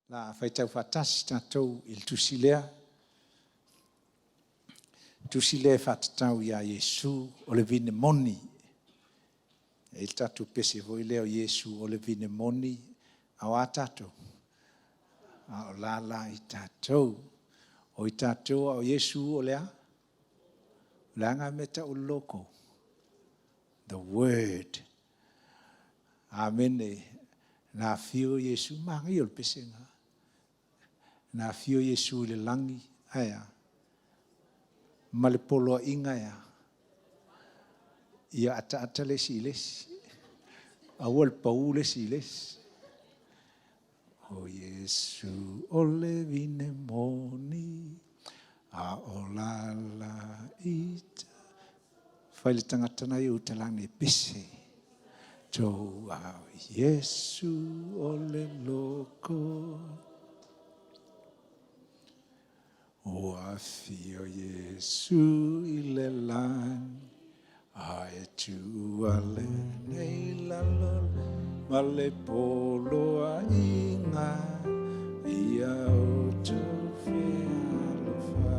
La faitau faatasi tatou i le tusi lea. Tusi lea e faatatau ia Iesu o le vine moni. E i ai le tatou pese foi lea o Iesu o le vine moni, a o a tatou? A o lala i tatou. O i tatou a o Iesu o le a? O le a na mea e tau o le logo? The Word. Amene. Na afio Iesu, manaia o le pese lena. Na afio Iesu i le lagi, ae a? Ma le poloaiga e a? Ia ataata le isi i le isi. Aua le pau le isi i le isi. O Iesu o le vine moni, a o lala i Fai le tagata na i uta lagi e pese. Tou a o Iesu o le loko. Ua afio Iesu i le lagi, a e tuuale nei lalo ma le poloaiga ia outou fealofani.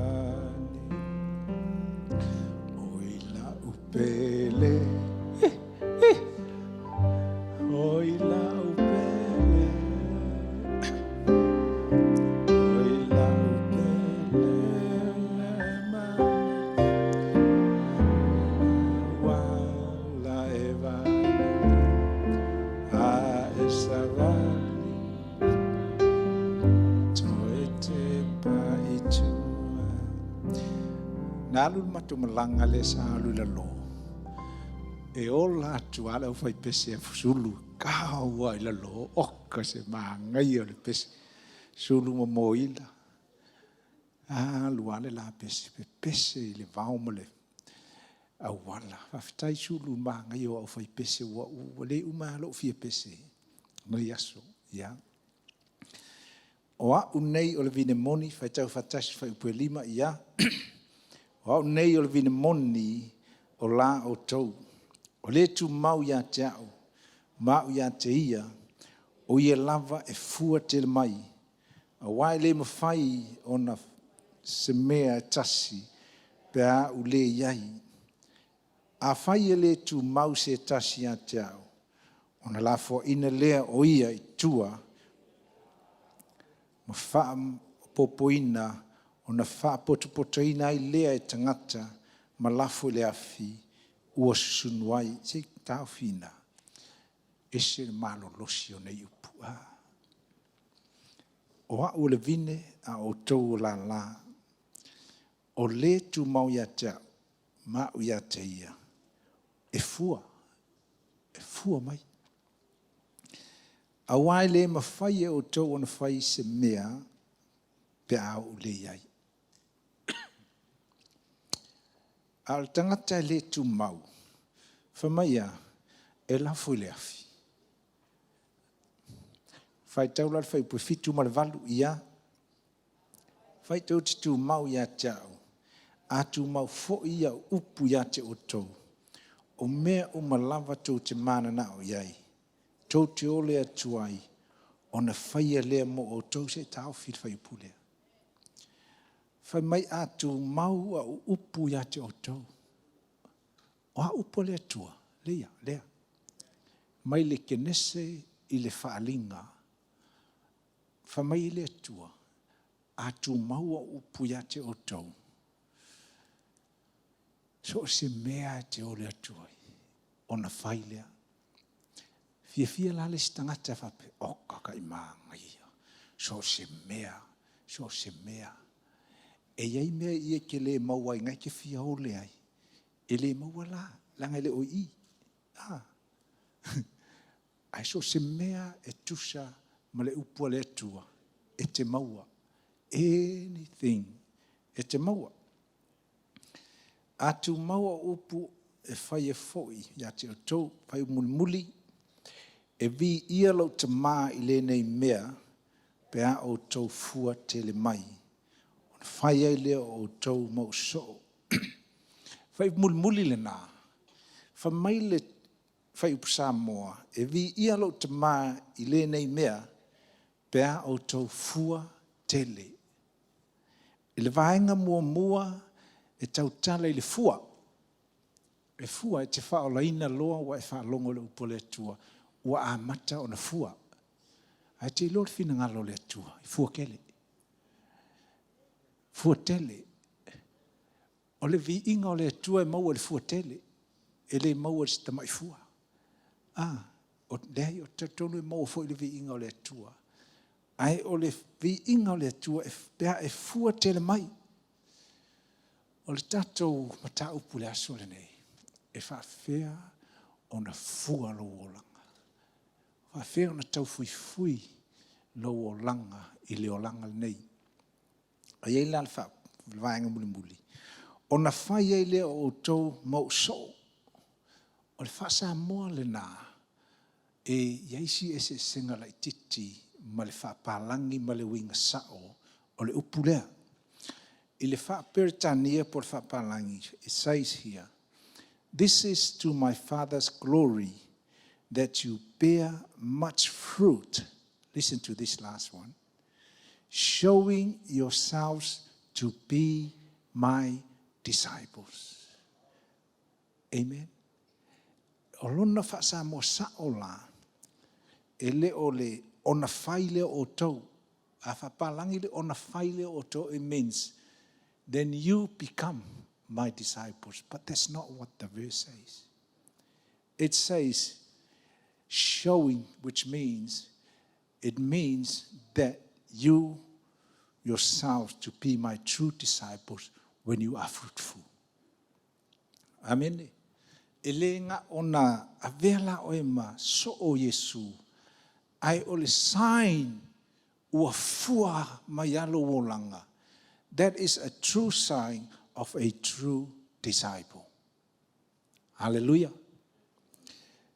Oi la'u pele, oi la'u pele, oi la'u pele, ua e a e savali toe tepa i tua. Na alu le matou malaga lea sa alu i lalo, e ola atu lava le aufaipese a Sulu, kau lava i lalo, oka se manaia o le pese. Sulu ma Moila, alu lava le la pese, pepese i le vao ma le auala. Faafetai Sulu i le manaia o au faipese, ua le uma ai lava lou fia pese i lenei aso. Ia. O au nei o le vine moni, faitau faatasi fuaiupu e 5, ia. O au nei o le vine moni o la outou. O le tumau ia te au, ma au ia te ia, o ia lava e fua tele mai, aua e le mafai ona se mea e tasi pe a ou le i ai. Afai e le tumau se tasi ia te au, ona lafoaina lea o ia i tua ma faaopoopoina, ona faapotopotoina ai lea e tagata ma lafo i le afi, ua susunu ai. Se i taofi i ina. E ese le malolosi o nei upu. O au o le vine, a o outou o lala. O le tumau ia te au, ma au ia te ia, e fua, e fua mai. Aua e le mafai e outou ona fai se mea pe a ou le i ai. A o le tagata e le tumau, fai mai e a? E lafo i le afi. Faitau la le fuaiupu 7 ma le 8, ia. Afai tou te tumau ia te au, a tumau foi au upu ia te outou, o mea uma lava tou te mananao i ai, tou te ole atu ai, ona faia lea mo outou. Se i taofi le fuaiupu lea. Fai mai a tumau au upu ia te outou. O a upu a le Atua? Lea, lea. Mai le Kenese i le Faaaliga. Fai mai le Atua, a tumau au upu ia te outou, so o se mea lava e te ole atu ai, ona fai lea. Fiafia la le isi tagata e faapea, oka ka i manaia, so o se mea, so o se mea. E i ai mea ia e te le maua ai, na e te fia ole ai, e le maua la, leaga e le o i i. Ae so o se mea e tusa ma le upu a le Atua, e te maua. Anything e te maua. A tumau au upu e faia foi ia te outou, fuaiupu mulimuli, e viia lou Tama i lenei mea, pe a outou fua tele mai, ona fai ai lea o outou ma ou soo. Fuaiupu mulimuli lena, fai mai le fuaiupu Samoa, e viia lou Tama i lenei mea, Pe a outou fua tele. I le vaega muamua e tautala i le fua. E fua e te faaolaina loa ua e faalogo i le upu a le Atua, ua amata ona fua. Ae te iloa le finagalo o le Atua, e fua tele. Fua tele. O le viiga o le Atua e maua i le fua tele. E le maua i se tamai fua. Leai, ou te talitonu e maua foi le viiga o le Atua. Ae o le viiga o le Atua pe a e fua tele mai. O le tatou mataupu i le aso lenei, e faapefea ona fua lou olaga? E faapefea ona taufuifui lou olaga i le olaga lenei? E i ai la le vaega mulimuli, ona fai ai lea o outou ma ou soo. O le faa-Samoa lena, e i ai si eseesega laitiiti ma le faapalagi ma le uiga sao o le upu lea. I le faa-Peretania po o le faapalagi, it says here, "This is to my Father's glory that you bear much fruit." Listen to this last one. "Showing yourselves to be my disciples." Amen. O lona faa-Samoa sao la, e le o le ona fai lea o outou. A faapalagi le ona fai lea o outou, it means then you become my disciples. But that's not what the verse says. It says showing, which means it means that you yourself to be my true disciples when you are fruitful. Amen. E le ga ona avea la oe ma soo o Iesu, ae o le sign ua fua mai a lou olaga. That is a true sign of a true disciple. Hallelujah.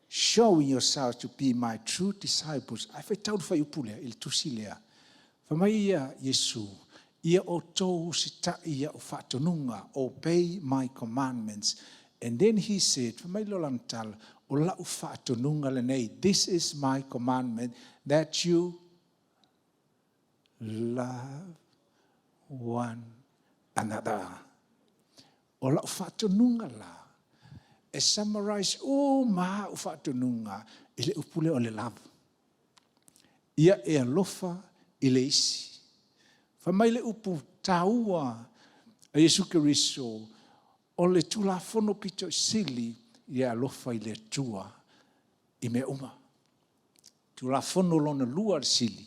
Showing yourself to be my true disciples. Ae faitau le fuaiupu lea, i le tusi lea. Fai mai ia Iesu, ia outou usita'i i a'u faatonuga, obey my commandments. And then he said, fai mai lea o lana tala, o la'u faatonuga lenei, this is my commandment, that you love one another. O la'u faatonuga la, e summarize uma a'u faatonuga i le upu lea o le love. Ia e alofa i le isi. Fai mai le upu taua a Iesu Keriso, o le Tulafono pito i sili, ia alofa i le Atua i mea uma. Tulafono lona lua le sili,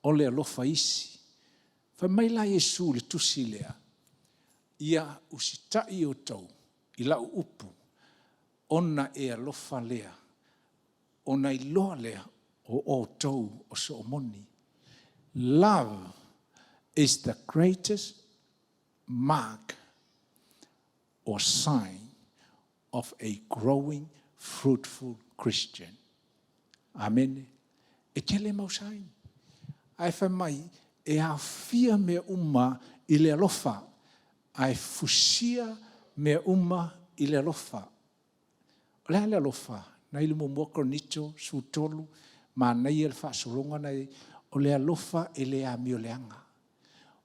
o le alofa isi. Fai mai la Iesu le tusi lea, ia usita'i outou i la'u upu, ona e alofa lea, ona iloa lea o outou o soo moni. Love is the greatest mark or sign of a growing, fruitful Christian. Amen. E tele mau sign. Ae fai mai, e aofia mea uma i le alofa. Ae fusia mea uma i le alofa. O le a le alofa? Na i le 1 Korinito 13, manaia le faasologa na o le alofa e le amio leaga.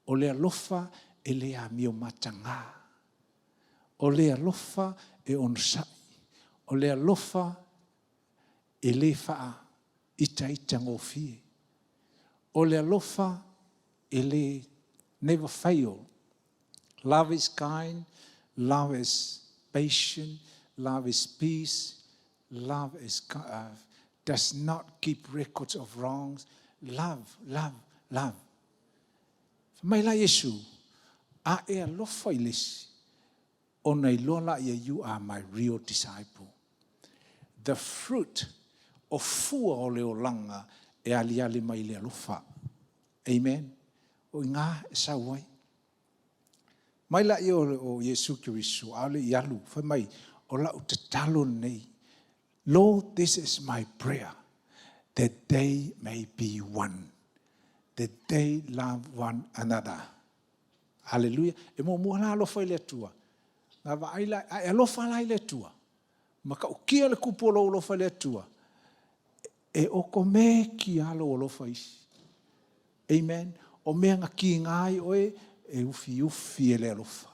O le alofa e le amio matagā. O le alofa e onosai. O le alofa e le faaitaita gofie. O le alofa e le never fail. Love is kind, love is patient, love is peace, love does not keep records of wrongs. Love, love, love. Mai la Iesu, a e alofa i le isi, ona iloa lea you are my real disciple. The fruit o fua o le olaga e aliali mai le alofa. Amen. O i ngā e sau ai. Mai la ia o Iesu Keriso, a le i alu, fai mai, o la'u tatalo nei. Lord, this is my prayer, that they may be one, that they love one another. Hallelujah. E muamua la alofa i le Atua. Ngā vaai la, a e alofa la i le Atua. Ma ka ukia le kupu o lou alofa i le Atua. E otomeki a lou alofa isi. Amen. O mea na kiga ai oe, e ufiufi e le alofa.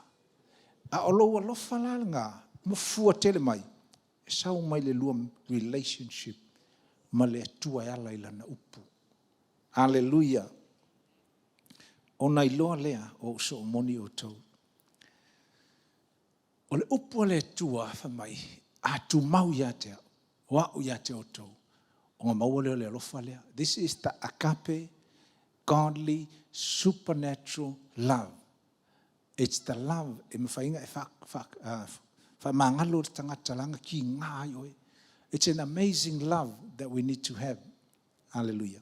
A o lou alofa la lena, ma fua tele mai, e sau mai le lua relationship ma le Atua e ala i Lana upu. Aleluia! Ona iloa lea o ou soomoni outou. O le upu a le Atua fai mai, a tumau ia te au, o au ia te outou, ona maua lea o le alofa lea. This is the agape, godly, supernatural love. It's the love e mafai ona e faamagalo le tagata leaga kiga ai oe. It's an amazing love that we need to have. Hallelujah.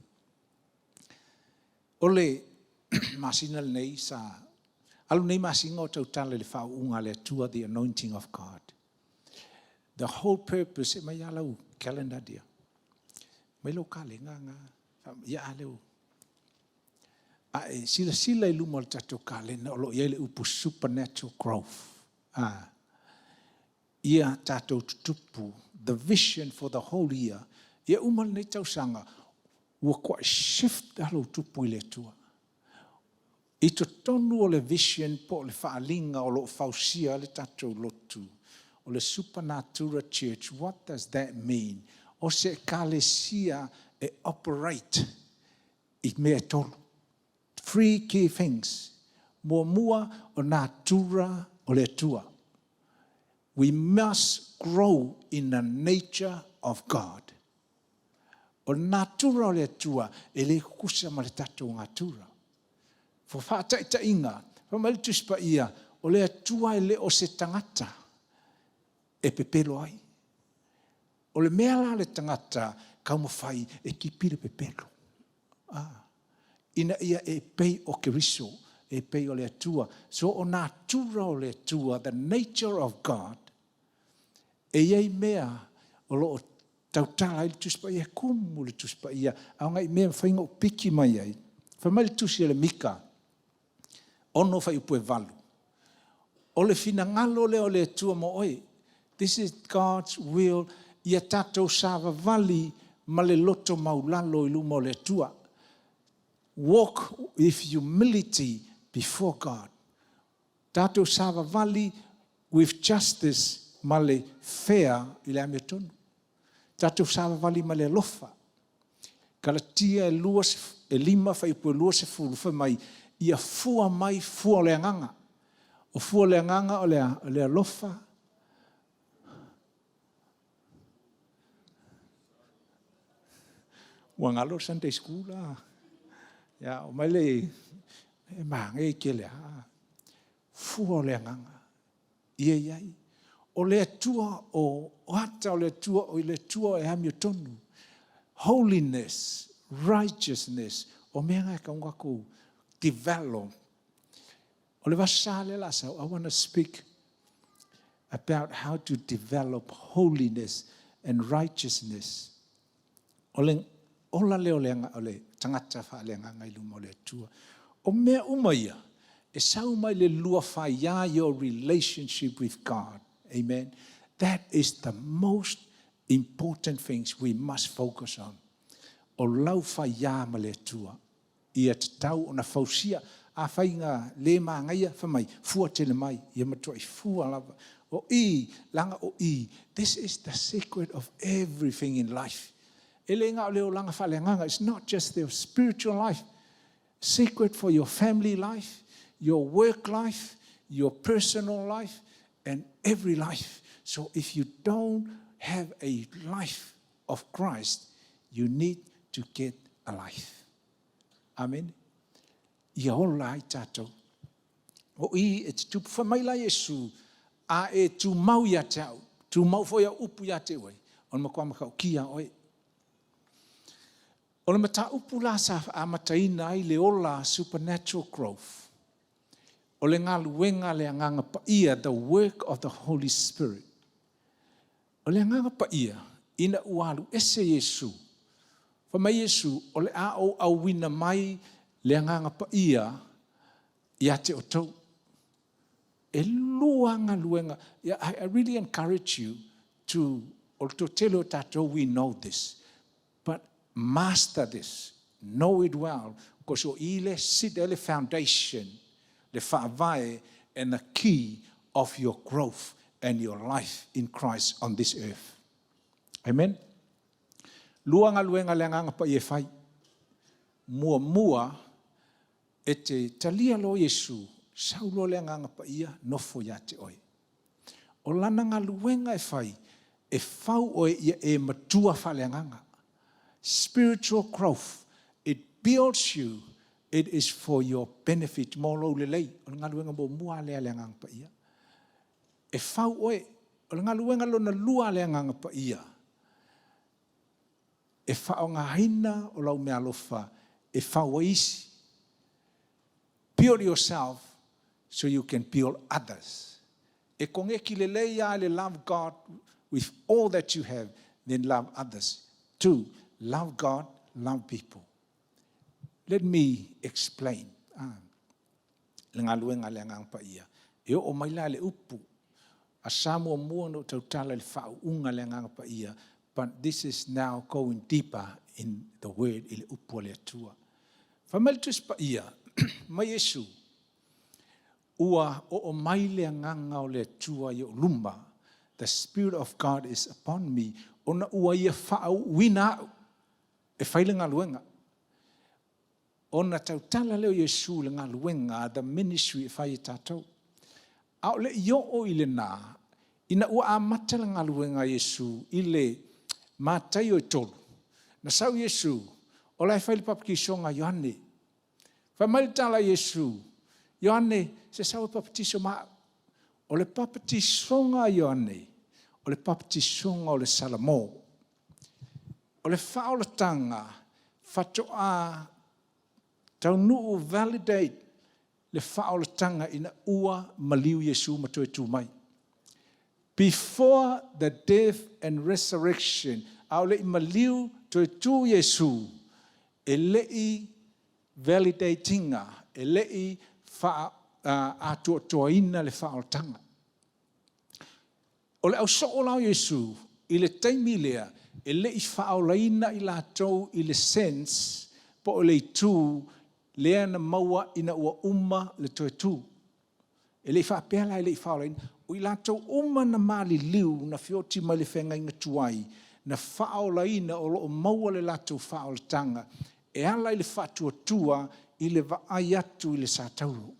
O le masina lenei sa alu nei masina o tautala i le faauuga a le Atua, the anointing of God. The whole purpose, e mai lau calendar dia. Mai lau kalenga nga. Ia a leu. A e silasila i luma o le tatou kalena o lo o i ai le upu supernatural growth. Ah. Ia tatou tutupu, the vision for the whole year. Ia uma lenei tausaga, ua kuai shift lou tupu i le Atua. I totonu o le vision po o le faaaliga o lo o fausia le tatou lotu, o le Supernatural Church, what does that mean? O se ekalesia e operate i mea e tolu. Three key things. Muamua o natura o le Atua. We must grow in the nature of God. O le natura o le Atua e le kukusa ma le tatou natura. Fo faataitaiga, fai mai le Tusi Paia, o le Atua e le o se tagata e pepelo ai. O le mea la le tagata taumafai e kipi le pepelo. Ah. Ina ia e pei o Keriso, e pei o le Atua. So o natura o le Atua, the nature of God, e i ai mea o lo o tautala ai le Tusi Paia, e kumu le Tusi Paia, a o nai mea mafai ona ou piki mai ai. Fai mai le tusi a le Mika, 6 fuaiupu e 8. O le finagalo lea o le Atua mo oe. This is God's will, ia tatou savavali ma le loto maulalo i luma o le Atua. Walk with humility before God. Tatou savavali with justice ma le fair i le amiotonu. Tatou savavali ma le alofa. Kalatia e lua, e 5 fuaiupu e 20 fai mai, ia fua mai fua o le agaga. O fua o le agaga o le alofa, ua galo Sunday school la. Ia, o mai le e mange i ke le a. Fua o le agaga. Ia iai. O le Atua o ata o le Atua o le Atua e amiotonu. Holiness, righteousness, o mea nga e kaunga kou develop. O le vasa le la sau, I want to speak about how to develop holiness and righteousness. O le ola lea o le tagata faaleagaga i luma o le Atua. O mea uma ia, e sau mai le lua faia, your relationship with God. Amen. That is the most important things we must focus on. O lau faia ma le Atua. Ia tatau ona fausia. A whainga le maangaia, fai mai, fua tele mai. Ia matua i fua lava. O i, langa o i. This is the secret of everything in life. E le ngā o le olanga faaleagaga. It's not just the spiritual life. Secret for your family life, your work life, your personal life, and every life. So if you don't have a life of Christ, you need to get a life. Amen. Ia ola ai tātou. O i e te tupu mai la Iesu, a e tumau ia te au, tumau foi au upu ia te oe, o le matua matautia oe. O le mataupu la sa amataina ai le ola supernatural growth. O le galuega le Agaga Paia, the work of the Holy Spirit. O le Agaga Paia, ina ua alu ese Iesu. Fai mai Iesu, o le a ou auina mai le Agaga Paia ia te outou. E lua galuega. Yeah, I really encourage you to, o le toatele o tatou, we know this. But master this. Know it well. Cause o i lea e sit ai le foundation, le faavae and the key of your growth and your life in Christ on this earth. Amen. Lua galuega a le Agaga Paia e fai. Muamua, e te talia loa Iesu, sau loa le Agaga Paia nofo ia te oe. O lana galuega e fai, e fau oe ia e matua faaleagaga. Spiritual growth, it builds you, it is for your benefit, mo lou lelei. O le galuega muamua lea a le Agaga Paia. E fau oe. O le galuega lona lua a le Agaga Paia, e faaaogaina o lau meaalofa e fau ai isi. Build yourself so you can build others. E koneki lelei lava le love God with all that you have, then love others. Two, love God, love people. Let me explain. Ah, le galuega a le Agaga Paia. E oo mai la le upu. A sa muamua na ou tautala i le faauuga a le Agaga Paia, but this is now going deeper in the word i le upu a le Atua. Fai mai le Tusi Paia, mai Iesu, Ua oo mai le Agaga o le Atua i ou luma, the Spirit of God is upon me, ona ua Ia faauuina au e fai le galuega. Ona tautala lea o Iesu i le galuega, the ministry e fai e tatou. A o le i oo i lena, ina ua amata le galuega a Iesu i le Mataio e tolu, na sau Iesu, o la e fai le papatisoga a Ioane. Fai mai le tala a Iesu, Ioane, se sau e papatiso ma au. O le papatisoga a Ioane, o le papatisoga o le Salamo. O le faaolataga faatoa taunuu validate le faaolataga ina ua maliu Iesu ma toe tu mai. Before the death and resurrection, a o le i maliu toe tu Iesu, e le i validate ina, e le i faa-atoatoaina le faaolataga. O le ausoo la o Iesu i le taimi lea, e le i faaolaina i latou i le sense po o le itu lea na maua ina ua uma le toe tu. E le i faapea la e le i faaolaina. O i latou uma na maliliu, na feoti mai le feagaiga tuai, na faaolaina o lo o maua le latou faaolataga e ala i le faatuatua i le vaai atu i le satauro.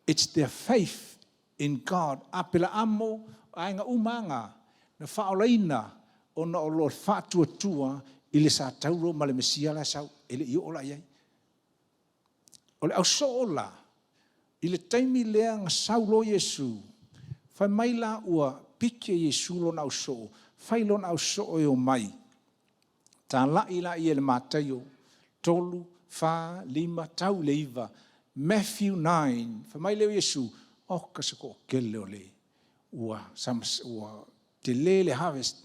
It's their faith in God. Apelaamo, aiga uma lava na faaolaina ona o le faatuatua i le satauro ma le Mesia la e sau, e le i oo la i ai. O le ausoo la, i le taimi lea na sau loa Iesu, fai mai la ua pike Iesu lona ausoo, fai lona ausoo e omai, talai laia i le Mataio tolu, fa, lima, tau i le iva, Matthew 9, fai mai lea o Iesu, Oka se toatele o le ua ua tele le harvest,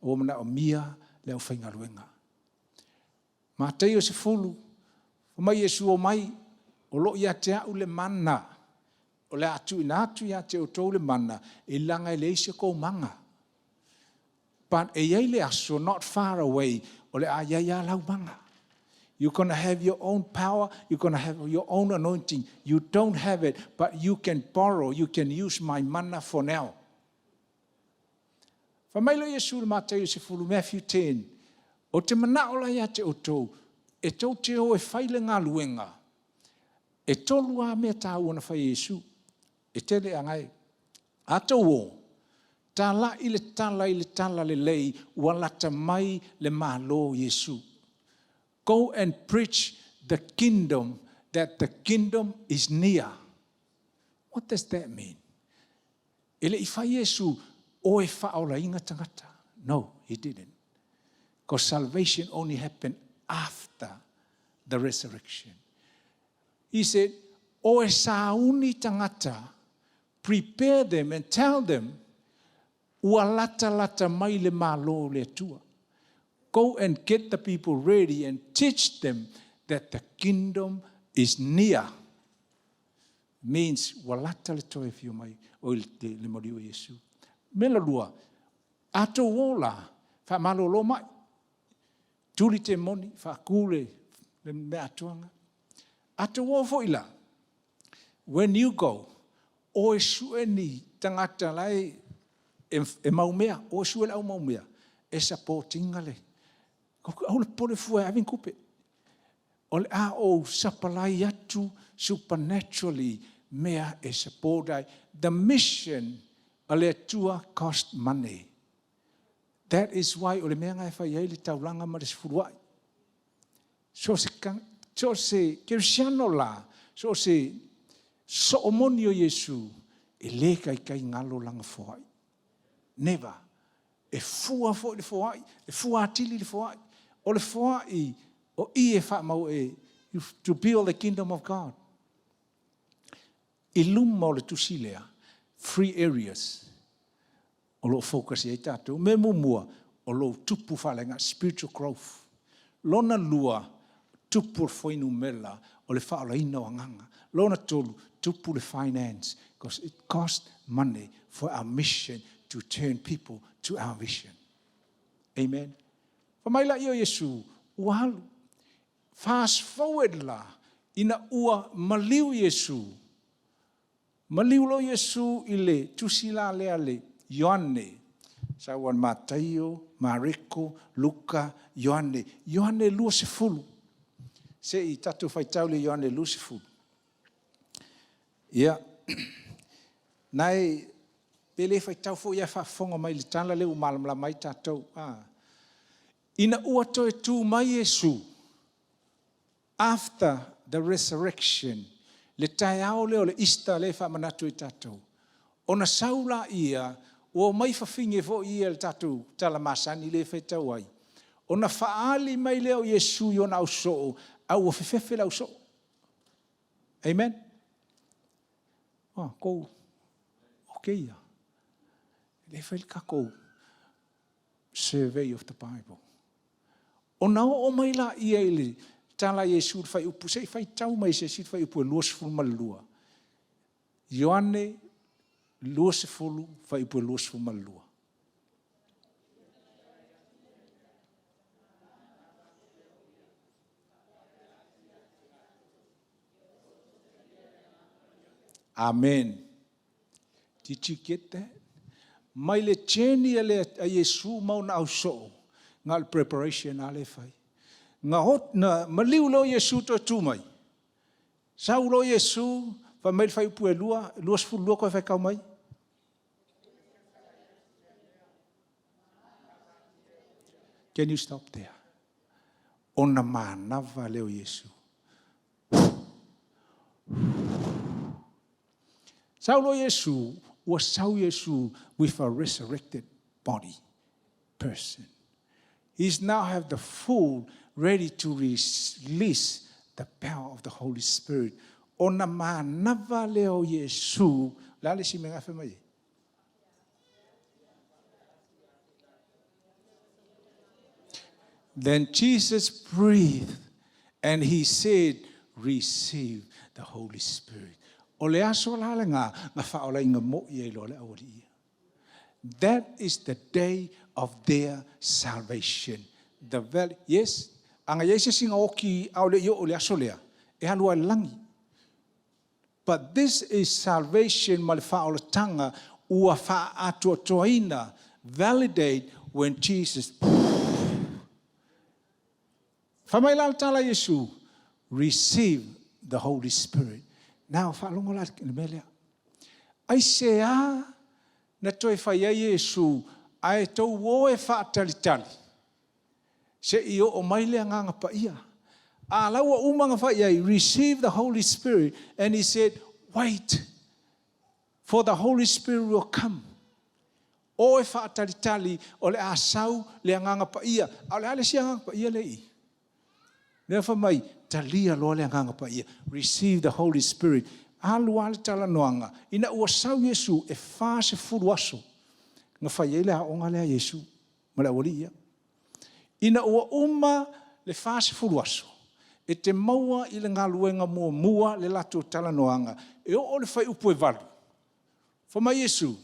ua manaomia le aufaigaluega. Mataio 10, fai mai Iesu, Omai, o lo o ia te au le mana, o le a tuuina atu ia te outou le mana, e leaga e leai se tou maga. But e i ai le aso, not far away, o le a i ai lava lau maga. You're gonna have your own power, you're gonna have your own anointing. You don't have it, but you can borrow, you can use my mana for now. Fai mai loa Iesu i le Mataio 10, Matthew 10, Ou te manao la ia te outou, e tou te o e fai le galuega. E tolu lava mea taua na fai e Iesu. E tele agai. A tou o, talai le tala i le tala lelei ua lata mai le Malo o Iesu. Go and preach the kingdom that the kingdom is near. What does that mean? E le i fai Iesu o e faaolaina tagata. No, he didn't. Because salvation only happened after the resurrection. He said, O e sauni tagata, prepare them and tell them, ua latalata mai le Malo o le Atua. Go and get the people ready and teach them that the kingdom is near. Means ua lata le toe afio mai o i le maliu o Iesu. Mea la lua, a tou o la, faamalolo mai, tuli temoni, faatu le mea atoaga. A tou o foi la, when you go, o e sue ni tagata la e maumea, o e sue le au maumea, e support inga le. Au le pole fua e avin kupe. O le a o sapalai atu supernaturally mea e support ai. The mission a le Atua cost money. That is why o le mea ngai fai ai le taulaga ma le sefuluai. So se, so se kerisiano la, so se soomoni o Iesu, e le kai kai ngalo langa foai. Never. E fua foi le foai, e fua atili le foai. O le foai, o i e whaamau e, to build the kingdom of God. I luma o le tusi lea, three areas o lo focus i ai tātou. Me mumua, o lo tupu whalenga, spiritual growth. Lona lua, tupu le fuainumera o le faaolaina o agaga. Lona tolu, tupu le finance, because it costs money for our mission to turn people to our vision. Amen. Fa mai la ia Iesu, ua alu. Fast forward la, ina ua maliu Iesu. Maliu lo Iesu i le tusi la lea le Ioane. Sa ua Mataio, Mareko, Luka, Ioane. Ioane 20. Se i tatou faitau le Ioane 20. Ia, nai pe le faitau foi ia faafofoga mai le tala le ua malamalama ai tatou. Ah. Ina ua toe tu mai Iesu, after the resurrection, le taeao lea o le Easter le faamanatu i tatou. Ona sau la ia, ua mai fafine foi ia le tatou tala masani le faitau ai. Ona faali mai lea o Iesu i ona ausoo, a ua fefefe le ausoo. Amen. Oh, kou. Okay ia. Le fai le kakou survey of the Bible. Ona o mai la ia i le tala Iesu le fai upu, se i fai tau mai se si fai upu e 22. Ioane 20 fai upu e 22. Amen. Did you get that? Mai le journey a le a Iesu mau na au soo, ngā le preparation a le fai. Ngā hot, na maliu lo Iesu to tu mai. Sau lo Iesu, fa mai le fai upu e lua, 22 koe fai kau mai. Can you stop there? Ona manava leo Iesu. Sau lo Iesu, ua sau Iesu with a resurrected body, person. He's now have the full, ready to release the power of the Holy Spirit. Ona manava leo Iesu, la le si menga mai. Then Jesus breathed and he said, receive the Holy Spirit. O le aso la le ngā, ngā whaola inga mo i e lo le awali ia. That is the day of their salvation. The very, yes, anga iai se singa oki au le i o le aso lea, e halua langi. But this is salvation ma le whaolatanga ua whaatuatoaina, validate when Jesus Fa mai la tala Iesu, receive the Holy Spirit. Now, whaalongo la le mea lea. Ai se a na toe fai ai Iesu, ai tau o e whaatalitali. Se i o o mai le nganga pa ia. A laua umanga fai ai, receive the Holy Spirit. And he said, wait, for the Holy Spirit will come. O e whaatalitali o le asau le anganga pa ia. A o le ale si anganga pa ia le i. Lea fa mai, talia loa le anganga pa ia. Receive the Holy Spirit. Alu ale tala noanga. Ina ua sau Iesu e wha se fulu aso. Nga fai ai le aonga lea Iesu. Ma le awali ia. Ina ua uma le wha se fulu aso. E te maua i le ngaluenga mua mua le lato tala noanga. E o o le whai upu e valu. Fa mai Iesu.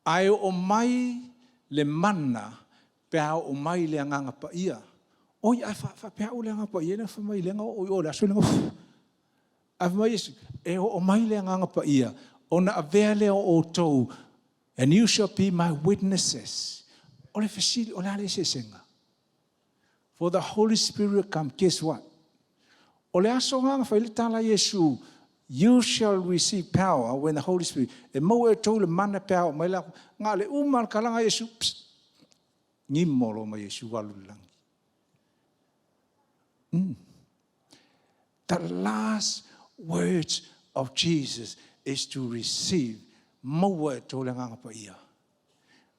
Ae o mai le mana pe a o mai le anganga pa ia. Oi, ae faapea au le Agaga Paia lea na fai mai lea na oo i o i le aso lea na... Ae fai mai Iesu, e oo mai le Agaga Paia, ona avea lea o outou, and you shall be my witnesses. O le fesili, o le a le eseesega? For the Holy Spirit will come, guess what? O le aso lena na fai ai le tala a Iesu, you shall receive power when the Holy Spirit. E maua e outou le mana pe a oo mai la. Na o le uma o le talaga a Iesu, psst, gimo loa ma Iesu alu i le lagi. The last words of Jesus is to receive, maua e outou le Agaga Paia.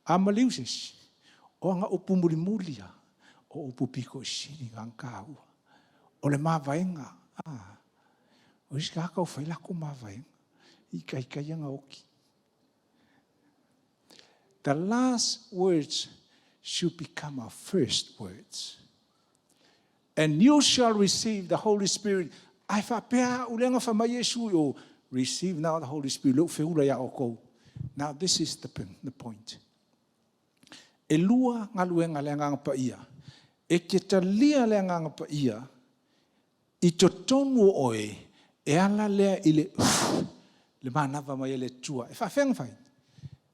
A maliu se isi, o ana upu mulimuli lava, o upu pito i sili na ona taua. O le mavaega, a, o isi tagata ua fai latou mavaega, itaita ia na oti. The last words should become our first words. And you shall receive the Holy Spirit. Ae faapea au lea na fai mai Iesu i o, receive now the Holy Spirit, lea ua feula ia outou. Now this is the point. E lua galuega a le Agaga Paia. E te talia le Agaga Paia i totonu o oe, e ala lea i le le manava mai e le Atua. E faafefea ona fai?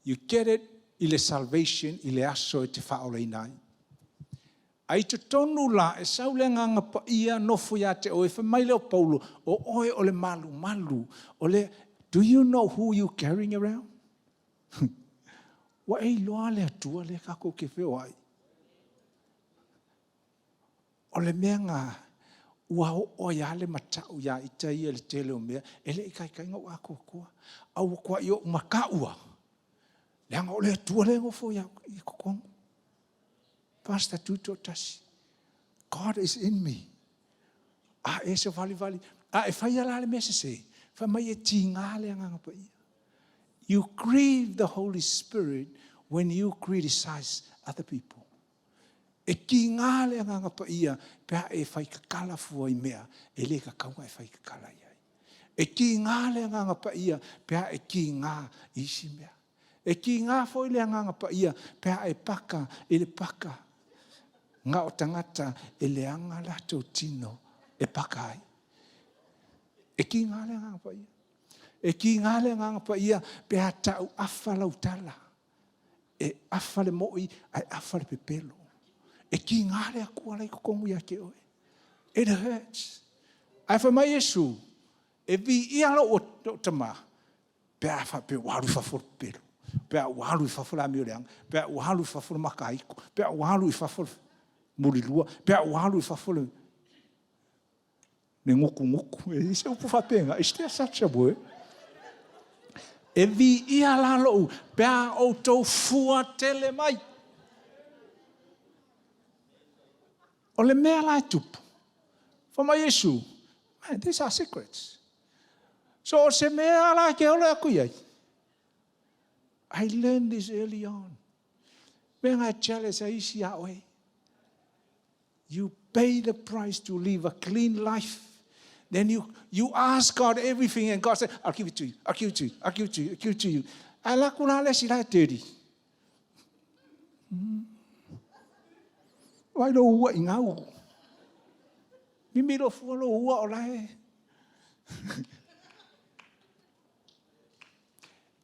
You get it i le salvation i le aso e te faaolaina ai. A i totonu la, e sau le Agaga Paia nofo ia te oe, fai mai lea o Paulo, o oe o le malumalu, o le... Do you know who you carrying around? Ua e iloa le Atua lea tatou te feoai. O le mea na ua oo ai lava le matau ia ita ia i le tele o mea, e le i taitai ona ou atoatoa. A ua tuai ou matau lava, leaga o le Atua lea e nofo i totonu. Pastor Tutoatasi, God is in me. A e savalivali, a e faia la le mea sese, fai mai e tiga le Agaga Paia. You grieve the Holy Spirit when you criticize other people. E tiga le Agaga Paia pe a e fai tatala fua i mea e le tatau ona e fai tatala i ai. E tiga le Agaga Paia pe a e tiga i isi mea. E tiga foi le Agaga Paia pe a e paka i le paka na o tagata e leaga latou tino e paka ai. E tiga le Agaga Paia. E tiga le Agaga Paia pe a tau afa lau tala. E afa le moi ae afa le pepelo. E tiga le Atua la i totonu ia te oe. It hurts. Ae fai mai Iesu, e viia lou tama, pe a faapea ua alu i fafo le pepelo, pe a ua alu i fafo le amioleaga, pe a ua alu i fafo le mataito, pe a ua alu i fafo le mulilua, pe a ua alu i fafo le gutugutu. E i ai se upu faapena? Is there such a word? E viia la lou, pe a outou fua tele mai. O le mea la e tupu, fai mai Iesu, man, these are secrets. So o se mea la ke ola aku i ai. I learned this early on. Mea nga e jealous a isi a oe. You pay the price to live a clean life. Then you ask God everything and God said, I'll give it to you, I'll give it to you, I'll give it to you, I'll give it to you. Ae laku la le si la e dirty. Vai lo ua i ngau. Mimi lo fua lo ua o la e.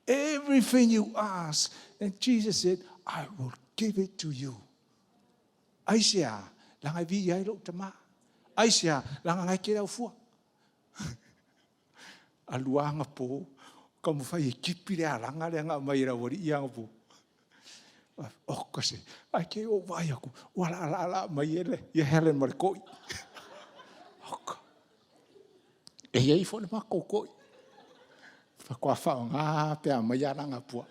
Everything you ask. And Jesus said, I will give it to you. Aisea? Leaga e viia ai lou tama. Aisea? Leaga na e tele au fua. Alu lava anapo, taumafai e tipi le alaga lea na aumai e le aualii ia anapo. Oka se, ae te i ou vaai atu, ua laalaalaa mai e le, ia Helen ma le toi. Oka. E i ai foi le matou toi. Faatoa faaaoga pe a aumai alaga puaa.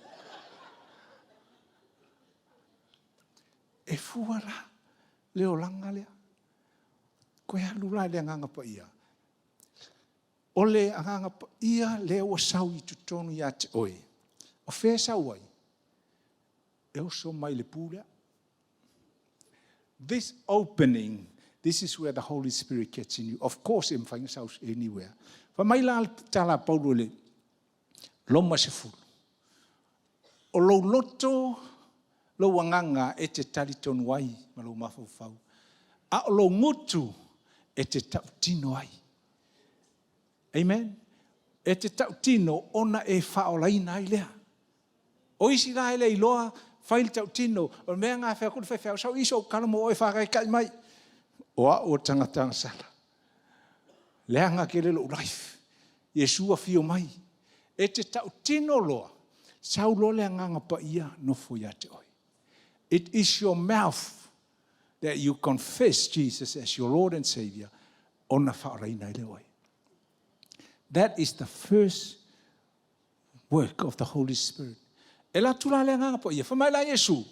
E fua la le olaga lea. Toe alu la i le Agaga Paia. O le Agaga Paia lea ua sau i totonu ia te oe. O fea e sau ai? E oso mai le pu lea. This opening, this is where the Holy Spirit gets in you. Of course, e mafai ona sau anywhere. Fai mai la le tala a Paulo i le Roma 10. O lou loto, lou agaga e te talitonu ai ma lou mafaufau. A o lou gutu e te tautino ai. Amen. E te tautino ona e faaolaina ai lea. O isi la e le iloa fai le tautino, o le mea na fai atu le faifeau, sau i i so'u talo mo oe e faataitai mai. O au o le tagata agasala. Leaga tele lou life. Iesu afio mai. E te tautino loa, sau loa le Agaga Paia nofo ia te oe. It is your mouth that you confess Jesus as your Lord and Savior, ona faaolaina ai lea oe. That is the first work of the Holy Spirit. E alu atu la le Agaga Paia, fai mai la Iesu,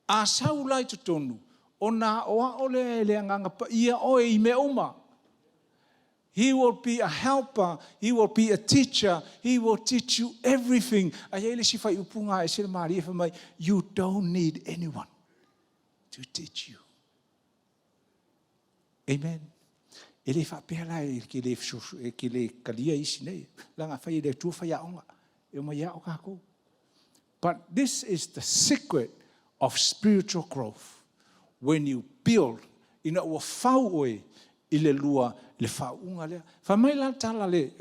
a sau la i totonu, ona aoao lea e le Agaga Paia oe i mea uma. He will be a helper, he will be a teacher, he will teach you everything. A iai le isi faaiupu e ese le malie, fai mai, you don't need anyone to teach you. Amen. E le faapea la e ke le e ke le kalia isi nei. Leaga fai e le Atua faiaoga. E omai ao kākou. But this is the secret of spiritual growth. When you build, ina ua fau oe i le lua le faauuga lea. Fai mai la tala le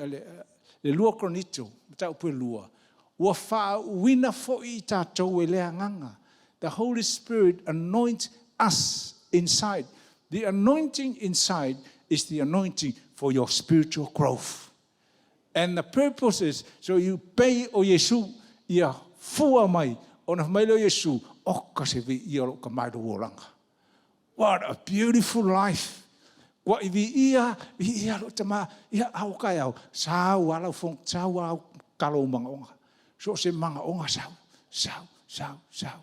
2 Korinito, mataupu e 2, ua faauuina foi i tatou e le Agaga. The Holy Spirit anoints us inside. The anointing inside is the anointing for your spiritual growth. And the purpose is, so you pay o Iesu, ia fua mai, ona mai lea o Iesu, oka se viia o lou tama i lou olaga. What a beautiful life. Kua i viia, viia lou tama, ia au ka au, sau alau fong, sau au kalo mangaonga. So se mangaonga sau, sau, sau, sau.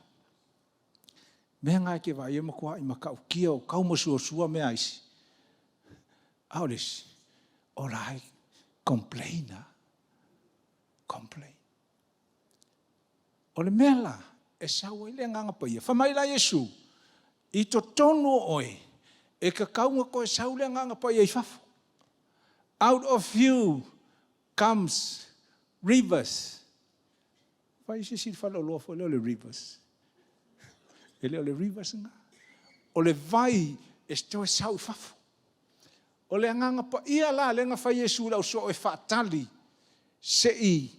Mea ngai ke vai e makua i makau kia o kau masua sua mea aisi. Ao le isi, o la e complain ah. Complain. O le mea la, e sau ai le Agaga Paia. Fai mai la Iesu, i totonu o oe, e kakauga koe sau le Agaga Paia i fafo. Out of you comes rivers. Fai se si faleoloa foi lea o le Rivers. E le o le Rivers nga. O le vai e toe sau i fafo. O le Agaga Paia la le na fai Iesu lau so e faatali se i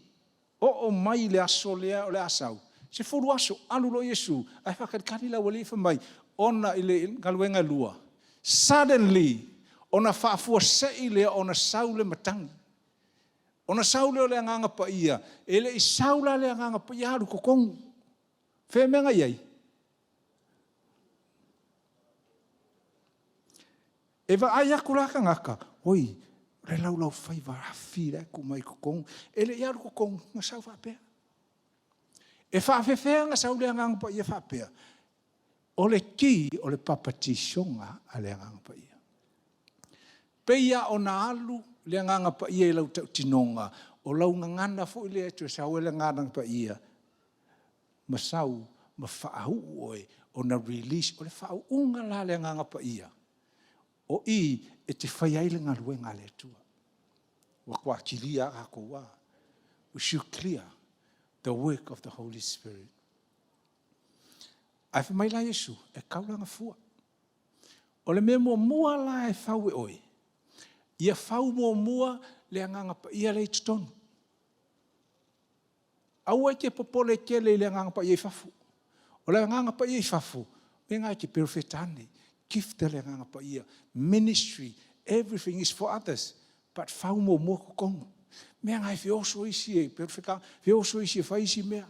o mai le aso lea o le asau. 10 aso, alu lo Iesu, ai whakalikali la wali fa mai, ona i le galuega 2. Suddenly, ona faafuasei lea ona sau le matagi. Ona sau lea o le Agaga Paia, e le i sau la le Agaga Paia alu totonu. Fea mea nga iai? E vaai aku la kangaka, oi, le laulau faiva afi le ku mai totonu. E le i alu totonu, nga sau faapea. E faafefea nga sau le Agaga Paia faapea. O le ki o le papatisoga a le Agaga Paia. Peia ona alu le Agaga Paia i lau tautinoga, o lau gagana foi lea e toe sau ai le Agaga Paia, ma sau ma faauu oe ona release o le faauuga la le Agaga Paia. O i e te fai ai le galuega a le Atua. Ua kua kilia a kou a. We should clear the work of the Holy Spirit. Ae fai mai la Iesu, e kaulanga fua. O le mea muamua la e fau e oe, ia fau muamua le Agaga Paia le i totonu. Aua e te popole tele i le Agaga Paia i fafo. O le Agaga Paia i fafo, me ngai te perofetane, gift le Agaga Paia, ministry, everything is for others. But fau muamua totonu. Mea ngai feoso isi e perofeka, feoso isi e fai isi mea.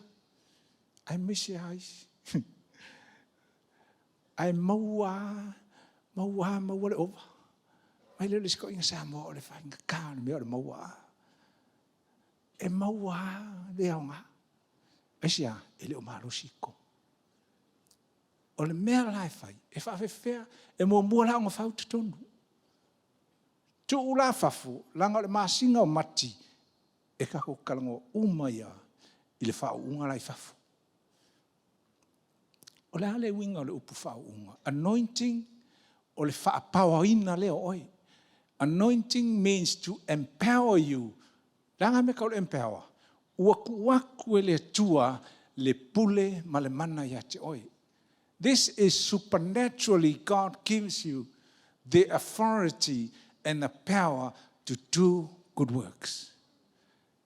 Ai mise a isi. Ai maua, maua, maua le ova. Mai le le inga Samoa o le whainga ka o le mea o le maua. E maua le aoga. Aisea, e le o malosi ko. O le mea la e fai, e faafefea, e muamua la ona fau totonu. Tuu la fafo, langa o le masina o Mati, e kako kalango uma ia i le faauuga la i fafo. O le a le uiga o le upu faauuga? Anointing o le faapaoaina lea o oe. Anointing means to empower you. Leaga me ka o le empower. Ua ku aku e le Atua le pule ma le mana ia te oe. This is supernaturally God gives you the authority and the power to do good works.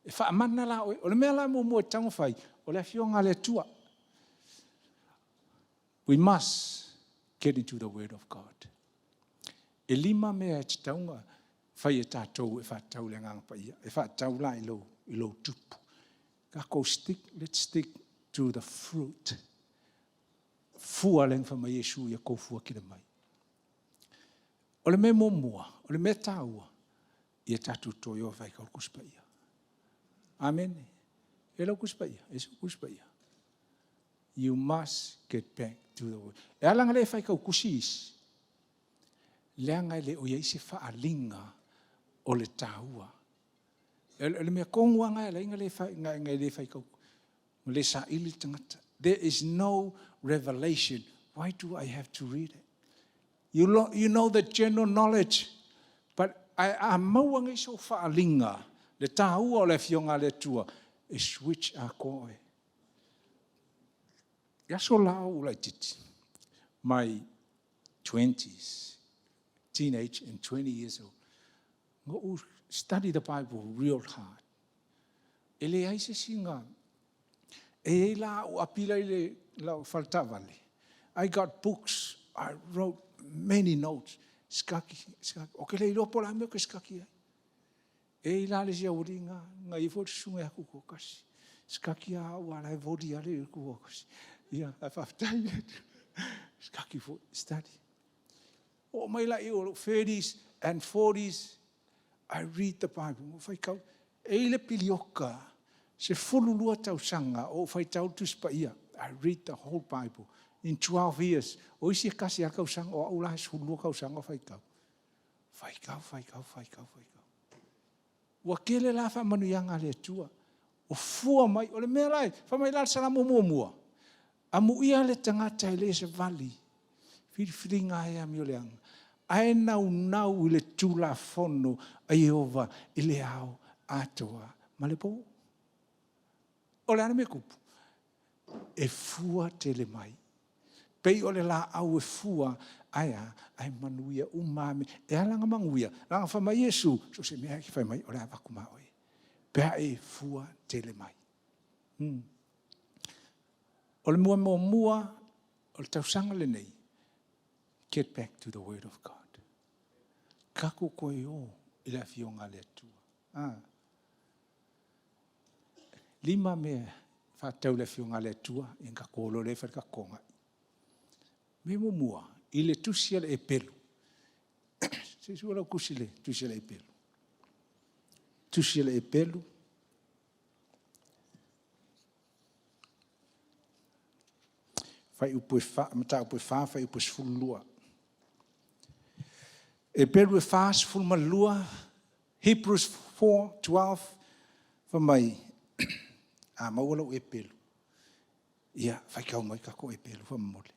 E faamana la oe. O le mea la muamua e tatau ona fai, o le Afioga a le Atua. We must get into the Word of God. E 5 mea e tatau ona fai e tatou e faatatau i le Agaga Paia. E faatatau la i lou tupu. Tatou stick, let's stick to the fruit. Fua le fai mai Iesu ia kou fua kina mai. O le mea muamua, o le mea tāua, ia tatou toe o fai kau Tusi Paia. Amen. E lau Tusi Paia, e se Tusi Paia. You must get back to the word. E ala nga le fai kau kusi isi. Leaga e le o ia isi whaalinga o le tāua. E le mea kongu anga e la inga le fai, nga nga le fai kau. Le sa ili tangata. There is no revelation. Why do I have to read it? You know the general knowledge. But a maua ngai so whaalinga. Le tāua o le fionga le tua. E switch a koe. Ia so lao ula titi. My 20s, teenage and 20 years old. Ngo study the Bible real hard. E le ai se singa. E la o apila i le lau faltavale. I got books. I wrote many notes. Skaki, skaki. O ke le iloa po la mea ke skaki ai. E la le sia uri nga i fo sunga aku ko kasi. Skaki a ua la e vodi ale ku ko kasi. Ia, a whaftai le. Skaki fo study. O mai la i o 30s and 40s, I read the Bible. O whai kau, e i le pilioka, se fululua tausanga, o whai tau Tusi Paia. I read the whole Bible in 12 years. O isi e kasi a kausanga, o au la se fululua kausanga o whai kau. Whai kau, whai kau, whai kau, whai kau. Ua kele la wha manu ianga le tua. O fua mai, o le mea lai, wha mai la salamu mua mua. A mu ia le tangata i le se vali. Whiriwhiringa e ami o le anga. Ae nau nau i le tūla fono a Iehova i le ao atoa. Ma le pō. O le ana me kupu. E fua tele mai. Pei o le la au e fua, aia, ai manuia umame. E alanga manguia. Langa wha mai Yesu, so se mea ki whai mai, o le avaku ma oe. Pea e fua tele mai. O le mua mua mua, o le tausanga le nei, get back to the word of God. Kako koe o i le afionga le atua. Ah. 5 mea whātau le afionga le atua, i nga kōlo le wharika konga. Me mua mua, i le tusi ale e pelu. Se sua lau kusi le tusi ale e pelu. Tusi ale e pelu. Whai upu e wha, mata upu e wha, whai upu e sfululua. E pelu e wha, sfulumalua, Hebrews 4:12, wha mai, a maua lau e pelu. Ia, whai kau mai kako e pelu, wha mamole.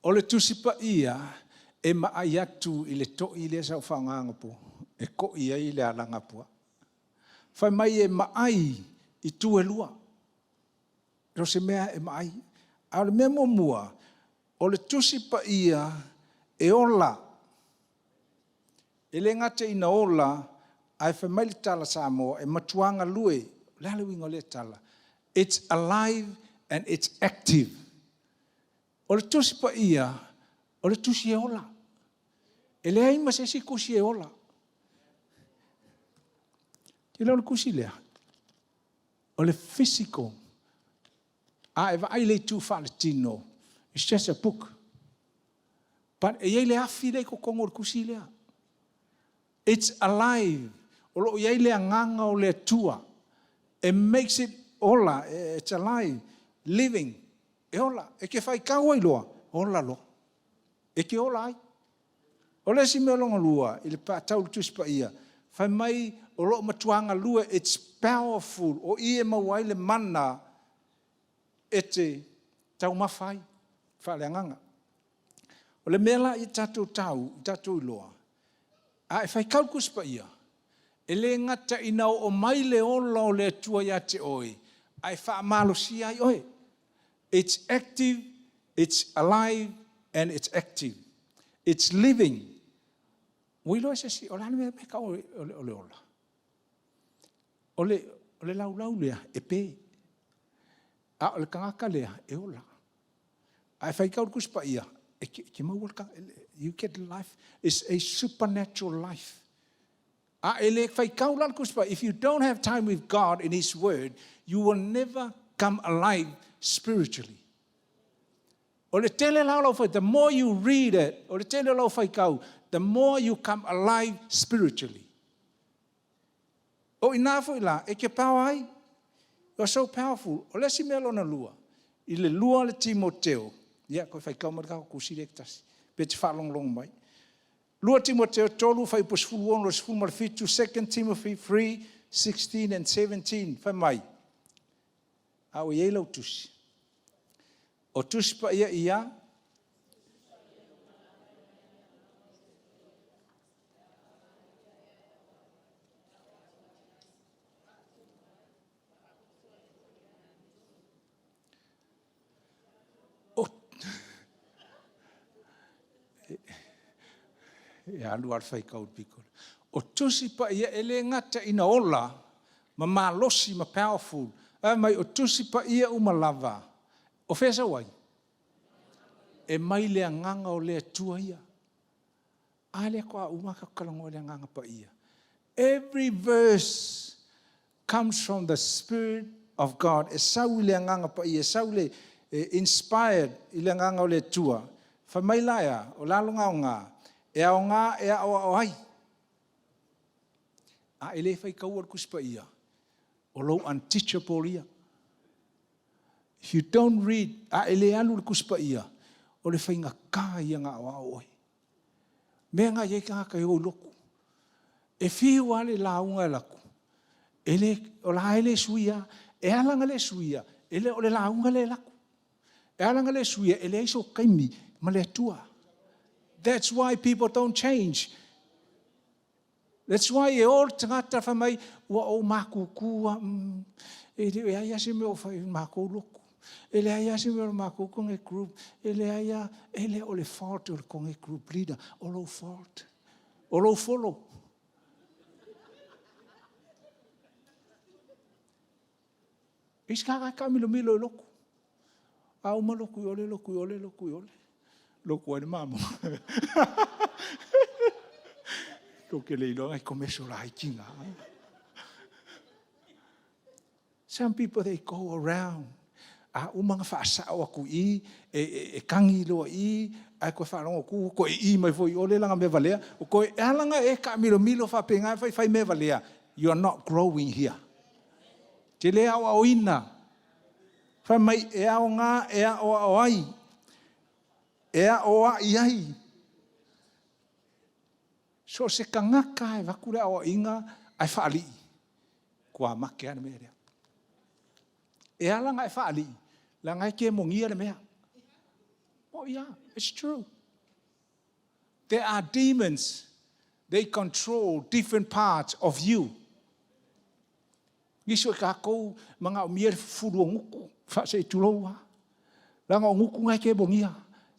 O le Tusi Paia e maai atu i le toi le sau whaanganga po, e ko ia i le alanga pua. Whai mai e maai i tue lua. Ro se mea e maai. A o le mea mua, o le Tusi Paia e ola. E le ngata ina ola, ai whai mai le tala Samoa, e matuanga lue, le ale wingo le tala. It's alive and it's active. O le Tusi Paia, o le tusi e ola. E le ai ma se si kusi e ola. Te leo le kusi lea. O le physical. A e vaai le tu wha le tino. It's just a book. But e iei le afi le ko kongo le kusi lea. It's alive. O lo iei le anganga o le tua. It makes it ola. It's alive. Living. E ola. E ke whai kau ai loa. Ola loa. E ke ola ai. O le si mea longa lua, i le pā tau le Tusi Paia, Fai mai o lo o matua galue, it's powerful, o i e maua ai le mana e te taumafa ai faaleagaga. O le mea la ia tatou tau, tatou iloa, a e faitau le Tusi Paia, e le gata ina oo mai le ola o le Atua ia te oe, ae faamalosia ai oe. It's active, it's alive and it's active. It's living. Ua iloa e se isi, o le a le mea e tau o le ola? O le laulau lea e pe, a o le tagata lea e ola. A e faitau le Tusi Paia, e te maua le, you get life. It's a supernatural life. A e le faitau la le Tusi Paia, if you don't have time with God in His Word, you will never come alive spiritually. O le tele la o lau faitau, the more you read it, o le tele o lau faitau, the more you come alive spiritually. O ina foi la, e ke power ai. You are so powerful. O le isi mea lona lua, i le 2 le Timoteo, ia, koe faitau mai le kako tusi le tasi, pe te whaalongolongo mai. 2 Timoteo 3, fuaiupu 16 17, 2 Timothy 3, 16 and 17, fai mai. A o iei lau tusi. O tusi pa ia ia, o e alu lava le faitau i le pito. O tusi paia e le gata ina ola, ma malosi ma powerful. Ae mai o tusi paia uma lava. O fea sau ai? E mai le agaga o le Atua ia. A lea ko a uma ka kalongo le agaga paia. Every verse comes from the Spirit of God. E sau i le agaga paia, e sau le inspired i le agaga o le Atua. Fai mai la ea, o lalo ngā o ngā, e ao ngā e ao ao ai. A e le faitaua le Tusi Paia, o lou unteachable ia. If you don't read, a e le alu le Tusi Paia, o le faigata ia ngā o ao oe. Mea ngā iei kangaka e o loku. E fiu a le launga e laku. E le, o la e le suia, e ala le suia, e le o le launga le laku. E ala le suia, e le aiso kaimi ma le Atua. That's why people don't change. That's why e o le tagata fai mai, ua ou makukua, e le ai ase mea o fai makou loku. E le ai ase mea o makou connect group. E le ai a, e le o le fault o le connect group leader. O lou fault. O lou follow. Isi ka ka milo milo i loku. A uma loku i ole, loku i ole, loku i ole. Loku ai le mamo. Ko ke le iloa ngai komeso la hikinga. Some people, they go around. A uma nga whaasao aku i, e kangi loa i, ai koe whaarongo ku, ko e i mai foi ole langa me valea, o koe e alanga e ka milo milo whapenga whai whai me valea. You are not growing here. Te le ao ao ina. Whai mai e ao ngā, e ao ao ai. E ao ai ai. So se kangaka e vakure ao inga ai whaali. Kua make ana mea rea. E ala e whaali. La ngai ke mongia le mea. Oh yeah, it's true. There are demons. They control different parts of you. Nisi o kākou mga o mia fulu o nguku. Wha se i tuloua. Langa o nguku ngai ke mongia.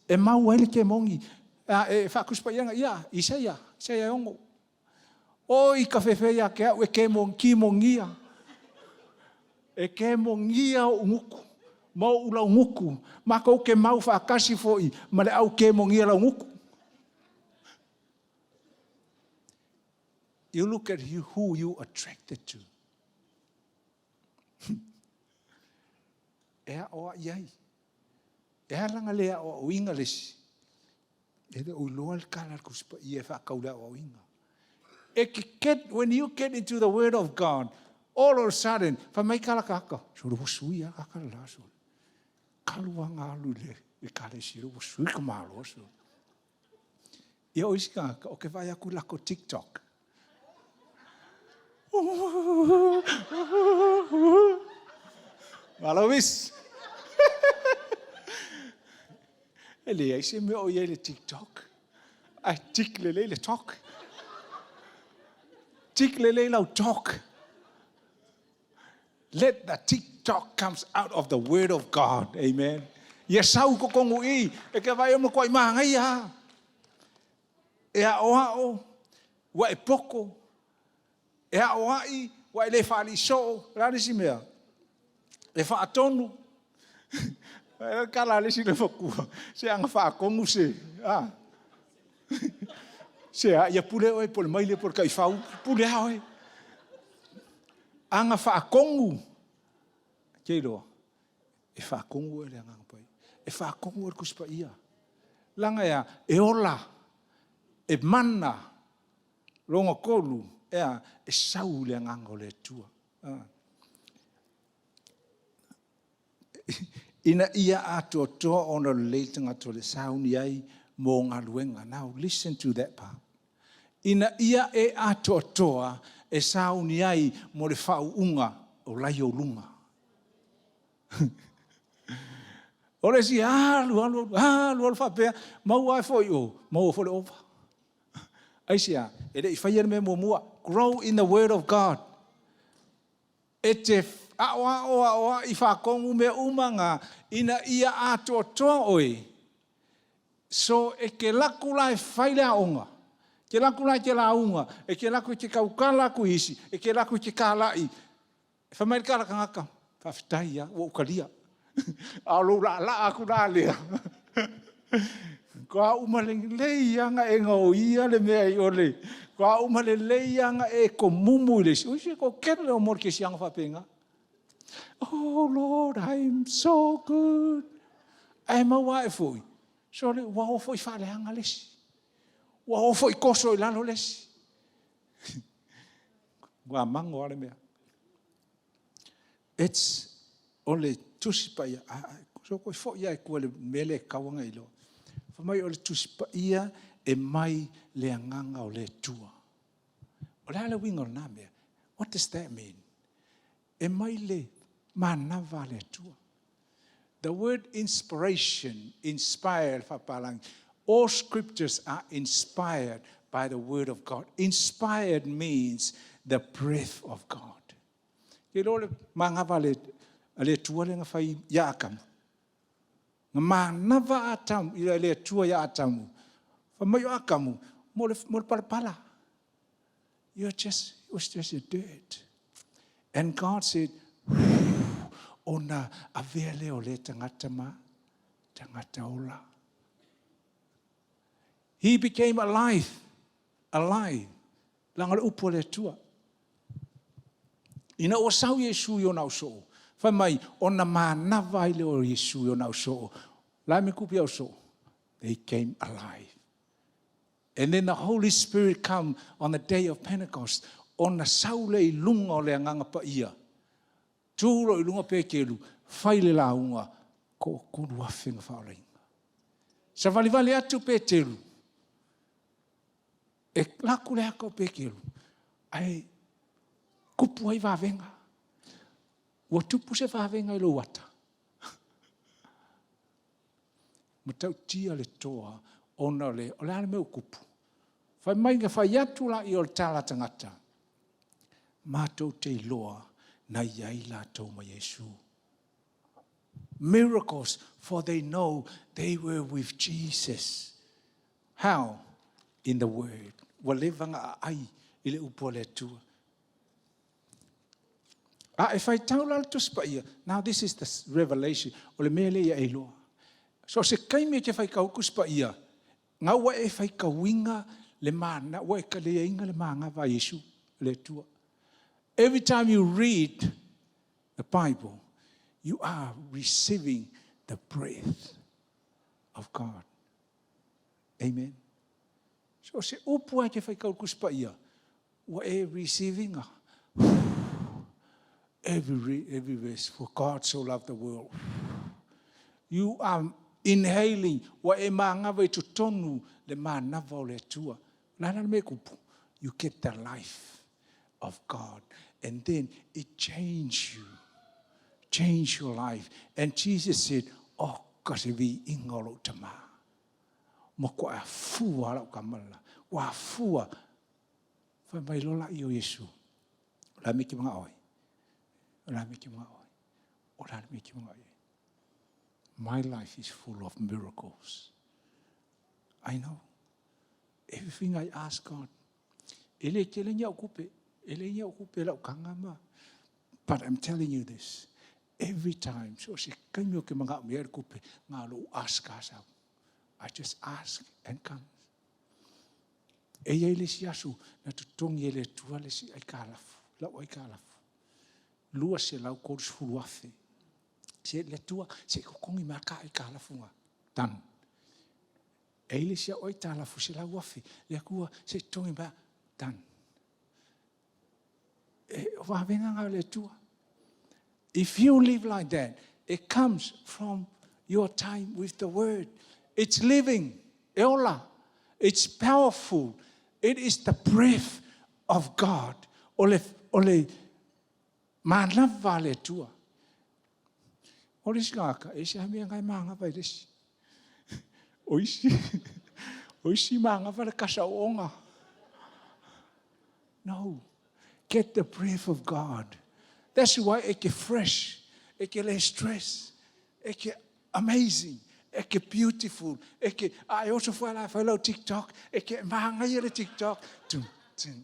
E mau ai le ke mongi. A, e whakuspa ianga, ia, Isaia, Isaia e ongo. O i ka whewhe ia ke au e ke mong, ki mongia. E ke mongia o nguku. Mau ula nguku. Ma kou ke mau whaakasi foi, ma le au ke mongia lau nguku. You look at you, who you attracted to. E a o ai ai. E alanga le a o inga lesi. E le o iloa le kala kuspa i e whakau le o inga. E ke get, when you get into the word of God, all of a sudden, wha mai kala kaka, suru wo sui a kaka la suru. Kalu anga alu le, e kale siro wo sui ka malo suru. Ia o isi kaka, o ke vai aku lako TikTok. Malo misi. E leai se mea o i ai i le TikTok. Ae tik lelei le talk. Tik lelei lau talk. Let the TikTok comes out of the word of God. Amen. Ia sau i totonu i i, e te vaai o matuai manaia lava. E aoao, ua e poto. E aoai, ua e le faalii soo. O le a le isi mea? E faatonu. E i ai le tala a le isi loomatua, se ana faatonu se, a, se a, ia pule oe po o le maile po o le taifau, pule lava oe. Ana faatonu, e te iloa, e faatonu oe e le Agaga Paia. E faatonu oe e le Tusi Paia. Leaga e a? E ola, e mana. Lona 3, e a? E sau i le Agaga o le Atua. Ina ia atoatoa ona lelei le tagata o le sauni ai mo galuega. Now listen to that part. Ina ia e atoatoa e sauni ai mo le faauuga o laio luga. O le isi alu, alu, alu, alu faapea, maua ai foi o, maua foi le ova. Aisea? E le i faia le mea muamua. Grow in the word of God. E te aoao, aoai, faatonu mea uma na, ina ia atoatoa oe. So e te alu atu la e fai le aoga, e te alu atu la e te lauga, e te alu atu e te tautala atu i isi, e te alu atu e te talai. E fai mai le tala tagata, faafetai lava, ua ou talia. A o lou laalaa atu la lea, faatoa uma lelei lava ona e gaoia le mea i o le... faatoa uma lelei lava ona e tomumu i le isi. O isi e toatele o molekeisiana faapena. Oh Lord, I am so good. Ae maua ae foi, sole, ua o foi faaleaga le isi. Ua o foi toso i lalo le isi. Ua mago lava le mea. It's o le Tusi Paia. So koe foi lava i tua i le mea lea e tatau ona e iloa. Fai mai o le Tusi Paia e mai le Agaga o le Atua. O le a le uiga o lena mea? What does that mean? E mai le manava a le Atua. The word inspiration, inspired, faapalagi. All scriptures are inspired by the word of God. Inspired means the breath of God. Ke iloa le manava a le Atua lea na fai ia Atamu. Na manava Atamu, i le Atua ia Atamu. Fai mai o Atamu, mo le palapala. You're just, it was just a dirt. And God said, ona avea lea o lea tagata ma tagata ola. He became alive, alive. Leaga o le upu a le Atua. Ina ua sau Iesu i ona ausoo, fai mai, ona manava ai lea o Iesu i ona ausoo. La me kupi ausoo. They came alive. And then the Holy Spirit come on the day of Pentecost. Ona sau lea i luga o le Agaga Paia. Tu loa i luga Peteru, fai le lauga, 3000 na faaolaina. Savalivali atu Peteru, e laku le aka o Peteru, ae tupu ai vavega. Ua tupu se vavega i lou ata. Matautia le toa ona o le, o le a le mea ua tupu? Fai mai na fai atu laia o le tala tagata, matou te iloa na i ai latou ma Iesu. Miracles, for they know they were with Jesus. How? In the word. Ua leva ona aai i le upu a le Atua. A e faitau la le Tusi Paia, now this is the revelation, o le mea lea ia e iloa. So se taimi e te faitau Tusi Paia, na ua e faitauina le mana, ua e kaliaina le manava a Iesu, le Atua. Every time you read the Bible, you are receiving the breath of God. Amen. So se upu e te faitau Tusi Paia, ua e receiving every verse, for God so loved the world. You are inhaling, ua e manava i totonu le manava o le Atua. La la le mea kupu, you get the life. of God. And then it change you, change your life. And Jesus said, "Oh, ka se viiga o lou Tamā. Ma kua afua lau kamala. Ua afua." Fai mai loa laia o Iesu. O le a le mea e te manao ai? O le a le mea e te manao ai? O le a le mea e te manao ai? My life is full of miracles. I know. Everything I ask God. E le tele ni au kupe. E le ni au kupe lau kanga ma. But I'm telling you this. Every time, so se kaimi o ke manga mea le kupe, ngā lo ask asau. I just ask and come. E iai le isi aso na totogi e le Atua le isi aitalafu, lau aitalafu. 230,000. Se le Atua, se i totogi mai ka aitalafu nga. Done. E i le isi au aitalafu 100,000. Le Atua, se i totogi mai. Done. E o vavega nga le Atua. If you live like that, it comes from your time with the Word. It's living. E ola. It's powerful. It is the breath of God. O le manava le Atua. O le isi kaka, e se mea ngai mangava i le isi. O isi mangava le kasa o onga. No. Get the breath of God. That's why it get fresh. It get less stress. It get amazing. It get beautiful. It get, I also fai la fai lau TikTok. It get mahangai le TikTok. Tum, tum.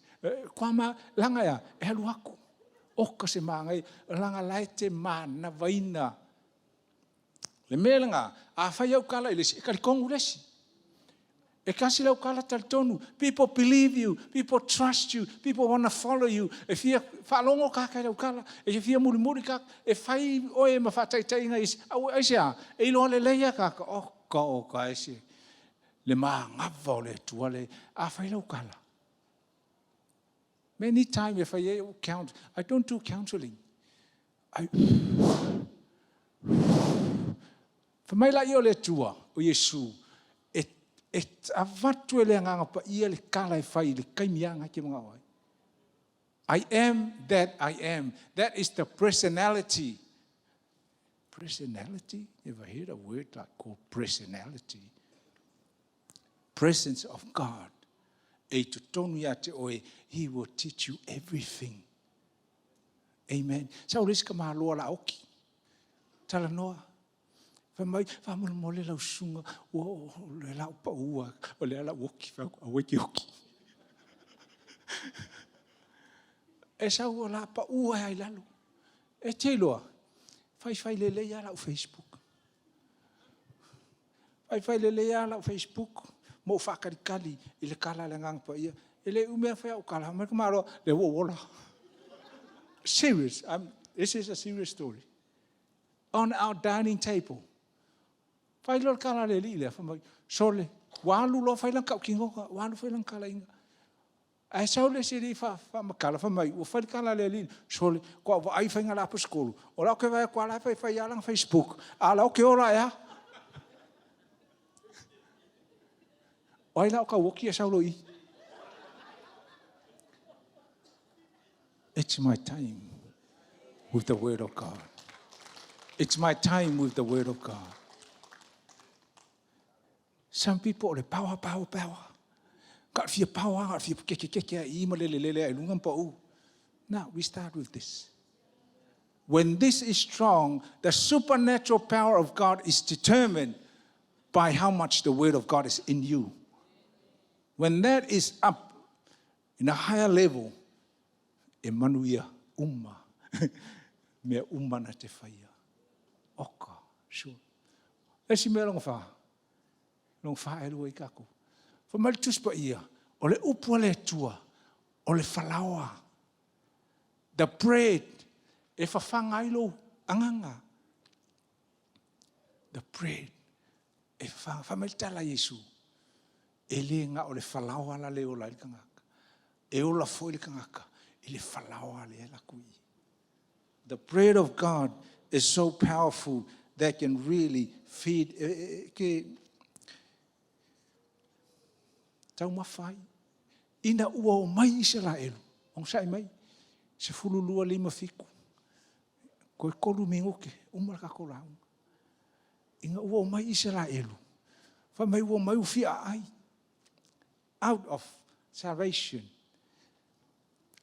Kwa ma, langa ya, e halu aku. Oka se mahangai, langa lai te mana vaina. Le mea langa, a fai au kala i le si, e kalikongu le si. E kasi lau kala talitonu. People believe you. People trust you. People want to follow you. E fia whaalongo kaka i lau kala. E fia muri muri kaka. E fai oe ma whaataitai isi. Au ai se a. E iloa le leia kaka. Oh, ka o ka e se. Le maagafa o le Atua le. A fai lau kala. Many times if I count, I don't do counseling. I Fa mai la i o le Atua, o Iesu, e avatu e le Agaga Paia le kala e fai le kaimi anga ke mga oi. I am that I am. That is the personality. Personality? Never heard a word like called personality. Presence of God. E totonu ia te oe, He will teach you everything. Amen. Sa o le isi ka maloa la oki. Tala noa. Fa mai, fa mo mo le lau sunga, o le lau pa ua, o le ala oki, fa a weki oki. E sa ua la pa ua ai lalo. E te loa, fai fai le le ia lau Facebook. Fai fai le le ia lau Facebook. Mo whakalikali i le kala le ngang pa ia. E le umea whai au kala, mai ka maloa, le ua wola. Serious, this is a serious story. On our dining table. Fai lo le kala le li le, fa mai, sole, walu lo fai lang kau kingoka, walu fai lang kala inga. Ai sau le se li fa fa makala fa mai, ua fai le kala le li, sole, kua wa ai fai ngala skolu. O la ke vai kwa la fai fai alang Facebook. A la o ke ora ya. O ai la o ka woki e sau lo i. It's my time with the Word of God. It's my time with the Word of God. Some people le power, power, power. Ka fia power, ka fia keke keke i ma lele lele ai lunga pa u. Now, we start with this. When this is strong, the supernatural power of God is determined by how much the Word of God is in you. When that is up in a higher level, e manuia uma, mea uma na te whaia. Oka, sure. E si mea longa wha, longa wha e lua i kako. Fa mai le Tusi Paia, o le upu a le Atua, o le falaoa. The bread, e whawhanga ai lou anganga. The bread, e whawhanga. Fa mai le tala Iesu, e le nga o le falaoa la le ola i le kangaka. E ola foi le kangaka, i le falaoa le la kui. The bread of God is so powerful that can really feed. Ke tau mawhai. Ina ua o mai Israelu. Ong sai mai. 12:57. Toe 3 minute, uma le tatou lauga. Ina ua omai Isaraelu, fai mai ua omai ua fia aai. Out of salvation.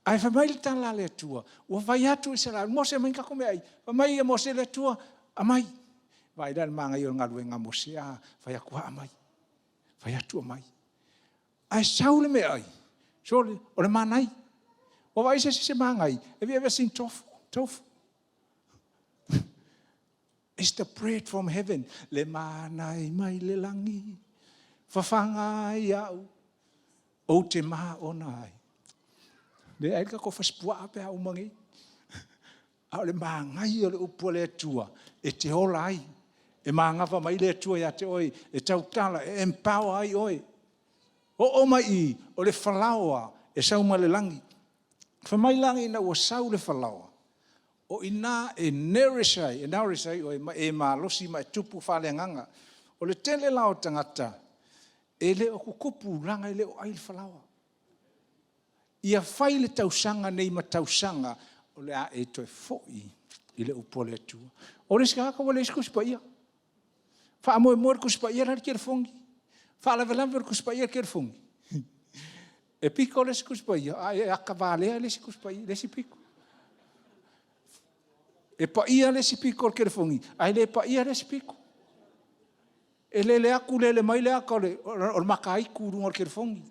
Ae fai mai le tala a le Atua, ua fai atu Isaraelu, Mose aumai ni tatou meaai. Fai mai ia Mose, le Atua, aumai. Vaai la i le manaia o le galuega a Mose, a fai atu lava aumai, fai atu aumai. Ae sau le meaai, sole, o le manai. Ua vaai se isi i se manai? Have you ever seen tofu? Tofu. It's the bread from heaven. Le manai mai le lagi, fafaga ai au, ou te maona ai. Le ai le tatou fasipuaa pe a uma nei. A o le manaia o le upu a le Atua e te ola ai, e manava mai le Atua ia te oe, e tautala, e empower ai oe. Oo mai i i, o le falaoa e sau mai le lagi. Fai mai la ina ua sau le falaoa, o i ina e nourish ai, e nourish ai oe ma e malosi ma e tupu faaleagaga. O le tele la o tagata e le o tutupu leaga e le o ai le falaoa. Ia fai le tausaga nei ma tausaga, o le a e toe foi i le upu a le Atua. O le isi tagata ua leai se Tusi Paia. Faamoemoe i le Tusi Paia la e i le telefoni. Faalavelave o le Tusi Paia i le telefoni. E pito le isi Tusi Paia, ae atavalea le isi Tusi Paia, le isi pito. E paia le isi pito o le telefoni, ae le paia le isi pito. E lele atu lele mai le ata o le mataitu i luga o le telefoni.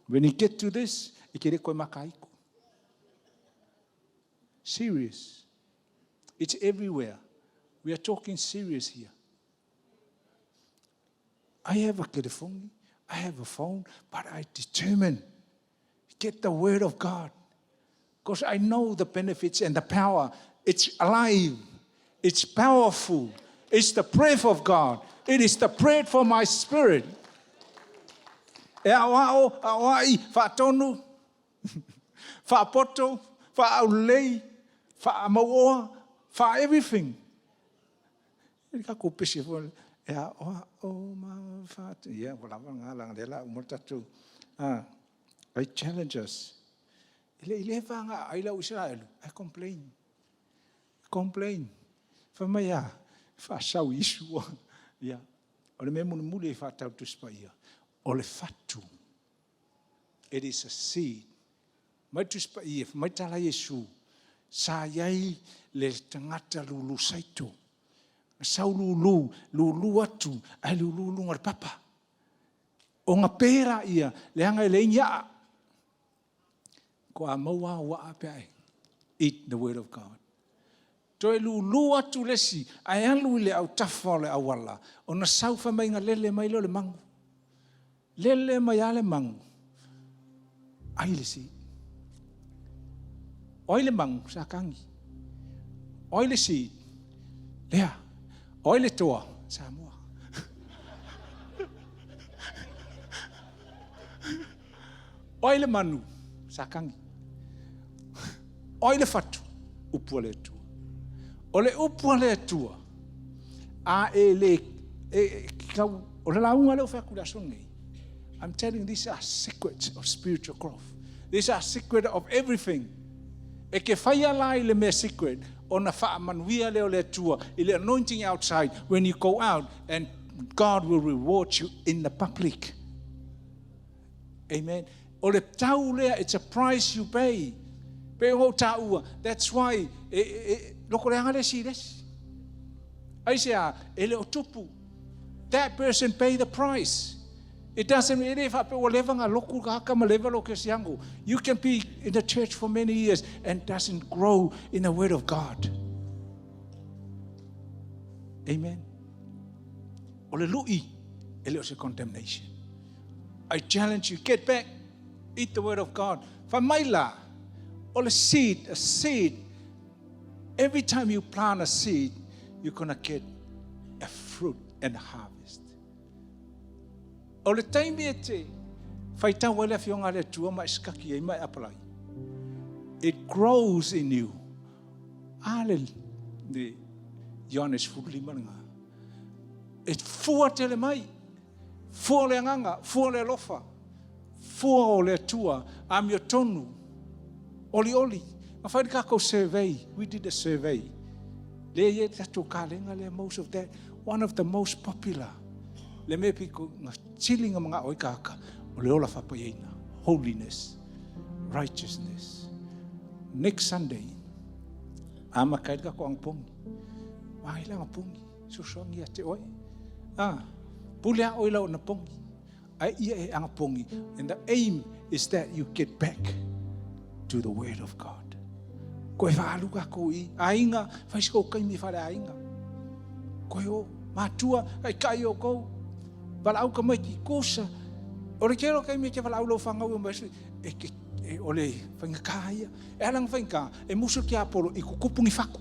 When you get to this, e te le toe mataitu. Serious. It's everywhere. We are talking serious here. I have a telephone, I have a phone, but I determine get the word of God. Because I know the benefits and the power. It's alive. It's powerful. It's the breath of God. It is the bread for my spirit. E ao ao, aoai, faatonu, faapoto, faaaulelei, faamauoa, fa everything. E tatou pese foi, e aoao ma faat... Ia, ua lava lena, leaga o lea o le a uma le tatou... Ah, I challenge us. E le i leva ona aai le au Isaraelu, I complain. Complain. Fai mai a, faasau Iesu. Ia, o le mea mulimuli e faatau Tusi Paia, o le fatu. It is a seed. Mai Tusi Paia, mai tala Iesu, sa i ai le tagata lulu saito. Na sau lulu, lulu atu, ae lulu luga o le papa. Ona pe laia, leaga e leai ni aa. Ko a maua au aa pe a e eat the word of God. Toe lulu atu le isi, ae alu i le autafa o le auala, ona sau fai mai na lele mai lea o le magu. Lele mai lava le magu, ai le seed. O ai le magu? Satani. O ai le seed? Lea. O ai le toa? Samoa. O ai le manu? Satani. O ai le fatu? Upu a le Atua. O le upu a le Atua, a e le, e, kau, o le lauga lea ua fai atu i le aso lenei, I'm telling you, these are secrets of spiritual growth. These are secret of everything. E ke whaia la i le mea secret, ona faamanuia lea o le Atua i le anointing outside when you go out and God will reward you in the public. Amen. O le tau lea, it's a price you pay. Pe o taua, that's why, e, e, e, loko leaga le isi i le isi. Aisea, e le o tupu. That person pay the price. It doesn't, e le faapea ua leva ona loku le tagata ma leva lou kerisiano. You can be in the church for many years and doesn't grow in the word of God. Amen. O le lui, e le o se condemnation. I challenge you, get back, eat the word of God. Fai mai la, o le seed, a seed, every time you plant a seed, you're gonna get a fruit and a harvest. O le taimi e te faitau ai le Afioga a le Atua ma e sikaki ai ma e apalai, it grows in you. A le, le Ioane 15 lena. E fua tele mai. Fua o le agaga, fua o le alofa, fua o le Atua, amiotonu. Oli oli. Na fai le takou survey. We did a survey. Lea ia tatou kalega lea, most of that. One of the most popular. Le mea piko nga sili nga mga oi kaka. O le ola fapaiaina. Holiness. Righteousness. Next Sunday, ama kai ka ko ang pongi. Mai la pongi. Susuangi ia te oe. Ah, pule a oi lau na pongi. Ai ia e anga pongi. And the aim is that you get back to the word of God. Koe whaalu ka ko i. Ainga, whaisiko kai mi whare ainga. Koe o, matua, kai kai o kou. Wala au ka mai ki kosa. O le kero kai me ke wala au lau whangau o mai e ke e o le whainga kā ia. E alanga whainga e musu ki apolo i kukupungi whaku.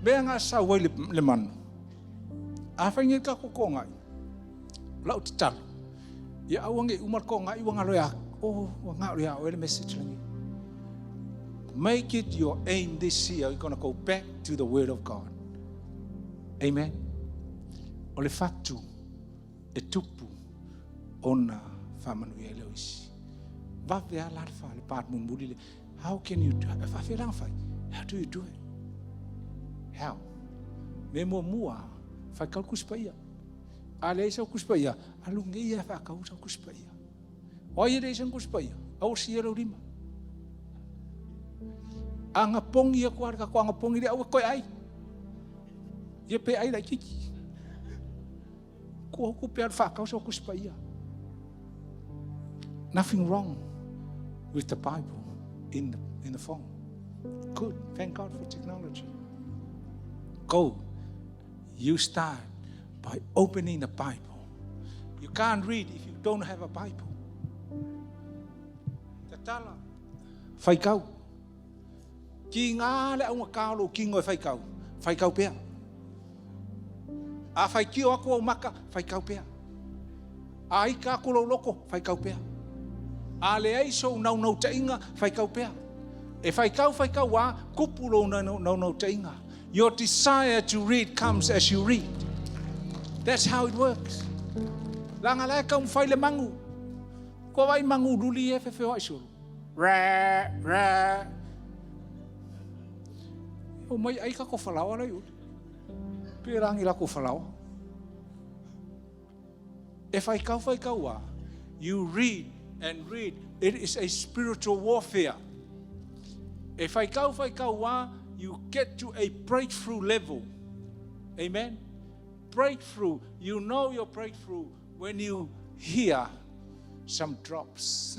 Mea ngā sau ai le manu. A whainga ka ko ngai. Lau te talo. Ia au ange umar ko ngai wa ngalo ya. Oh, wa ngalo ya o le message langi. Make it your aim this year. You're going to go back to the word of God. Amen. O le fatu e tupu ona whamanu ia leo isi. Wawe a la le pat mumuli le. How can you do it? How do you do it? How? Me mua mua, whaikau kuspa ia. A le isa kuspa ia, alu nge ia whakau sa kuspa ia. O ia le isa kuspa ia, au si ia rima. Anga pongi ia kuarka ko anga pongi le au koe ai. Ia pe ai lai kiki. Ko ku pe whakau sa kuspa ia. Nothing wrong with the Bible in the phone. Good. Thank God for technology. Go. You start by opening the Bible. You can't read if you don't have a Bible. Tatala. Whaikau. Ki ngā le aunga kālo ki ngoi whaikau. Whaikau pea. A whaikio ako au maka, whaikau pea. A ika ako lau loko, whaikau pea. A le aiso nau nau tainga, whaikau pea. E whaikau whaikau a, kupu lo nau nau tainga. Your desire to read comes as you read. That's how it works. Langa lai ka umwhai le mangu. Ko vai mangu luli e whewheo aisuru. Ra, ra. O mai ai ka ko whalawa lai uli. Pe rangi la ko whalawa. E whaikau whaikau a, you read and read. It is a spiritual warfare. E whaikau whaikau a, you get to a breakthrough level. Amen? Breakthrough. You know your breakthrough when you hear some drops.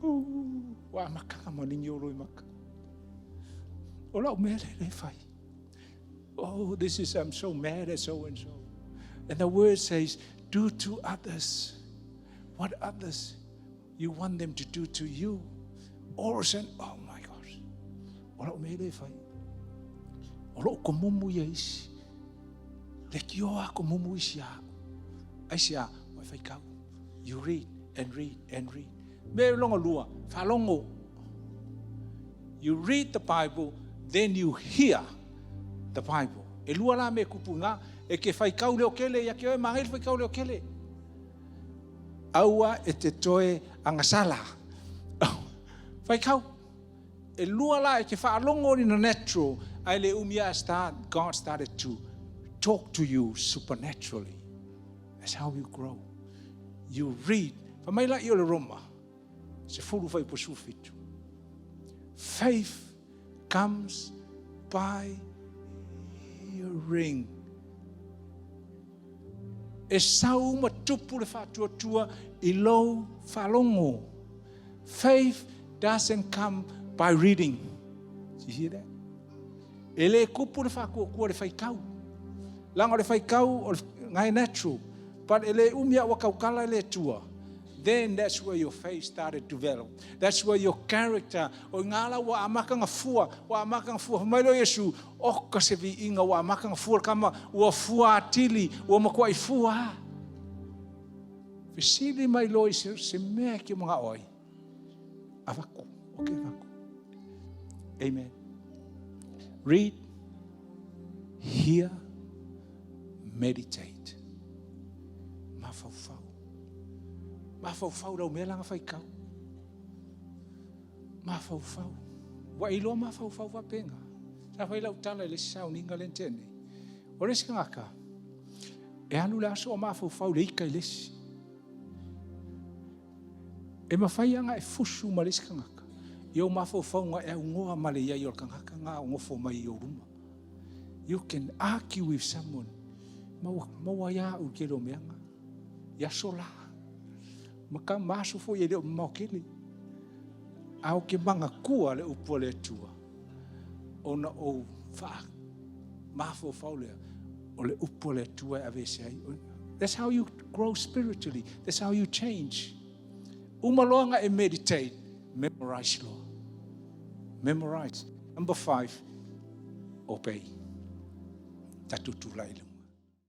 Wa makanga maningi olo i maka. Ola o mea le whai. Oh, this is, I'm so mad at so and so. And the word says, do to others what others you want them to do to you. All of a sudden, oh my gosh. Ola o mea le whai. Ola o komumu ia isi. Le kioa komumu isi a. Aisi a, wai whai kau. You read and read and read. Me longo lua, whalongo. You read the Bible, then you hear the Bible. E lua la me kupu ngā, e ke whai kau leo kele, ia ke oe mangel whai kau leo kele. Aua e te toe angasala. Whai kau. E lua la e ke whaalongo in the natural, ai le umia start, God started to talk to you supernaturally. That's how you grow. You read. Whamai la i o le Roma. Se furu whai po sufitu. Faith comes by hearing. E sau ma tupu le whātuatua i lau whalongo. Faith doesn't come by reading. Did you hear that? E le kupu le whākua le whaikau. Langa le whaikau o ngai natural. But e le umia wa kaukala le tua. Then that's where your faith started to develop. That's where your character, o ngala wa amakanga fua, wa amakanga fua. Mai lo Yesu, o ka se vi inga wa amakanga fua kama wa fua atili, wa makua i fua. Fesili mai lo se mea ki mga oi. Avaku, okay, avaku. Amen. Read, hear, meditate. Mafaufau. Mafaufau i lau mea la na faitau. Mafaufau. Ua e iloa mafaufau faapena. Sa fai lau tala i le isi sauniga lea na tea nei. O le isi tagata, e alu le aso o mafaufau i le ita i le isi. E mafai lava ona e fusu ma le isi tagata i ou mafaufauga e aunoa ma le i ai o le tagata na o nofo mai i ou luma. You can argue with someone. Maua ai au i le tele o mea na. I aso la. Ma aso foi e le o mamao tele. Ae ou te manatua le upu a le Atua, ona ou mafaufau lea, o le upu a le Atua e aveese ai. That's how you grow spiritually. That's how you change. Uma loa na e meditate, memorize loa. Memorize. Number 5, obey. Tatou tulai i luma.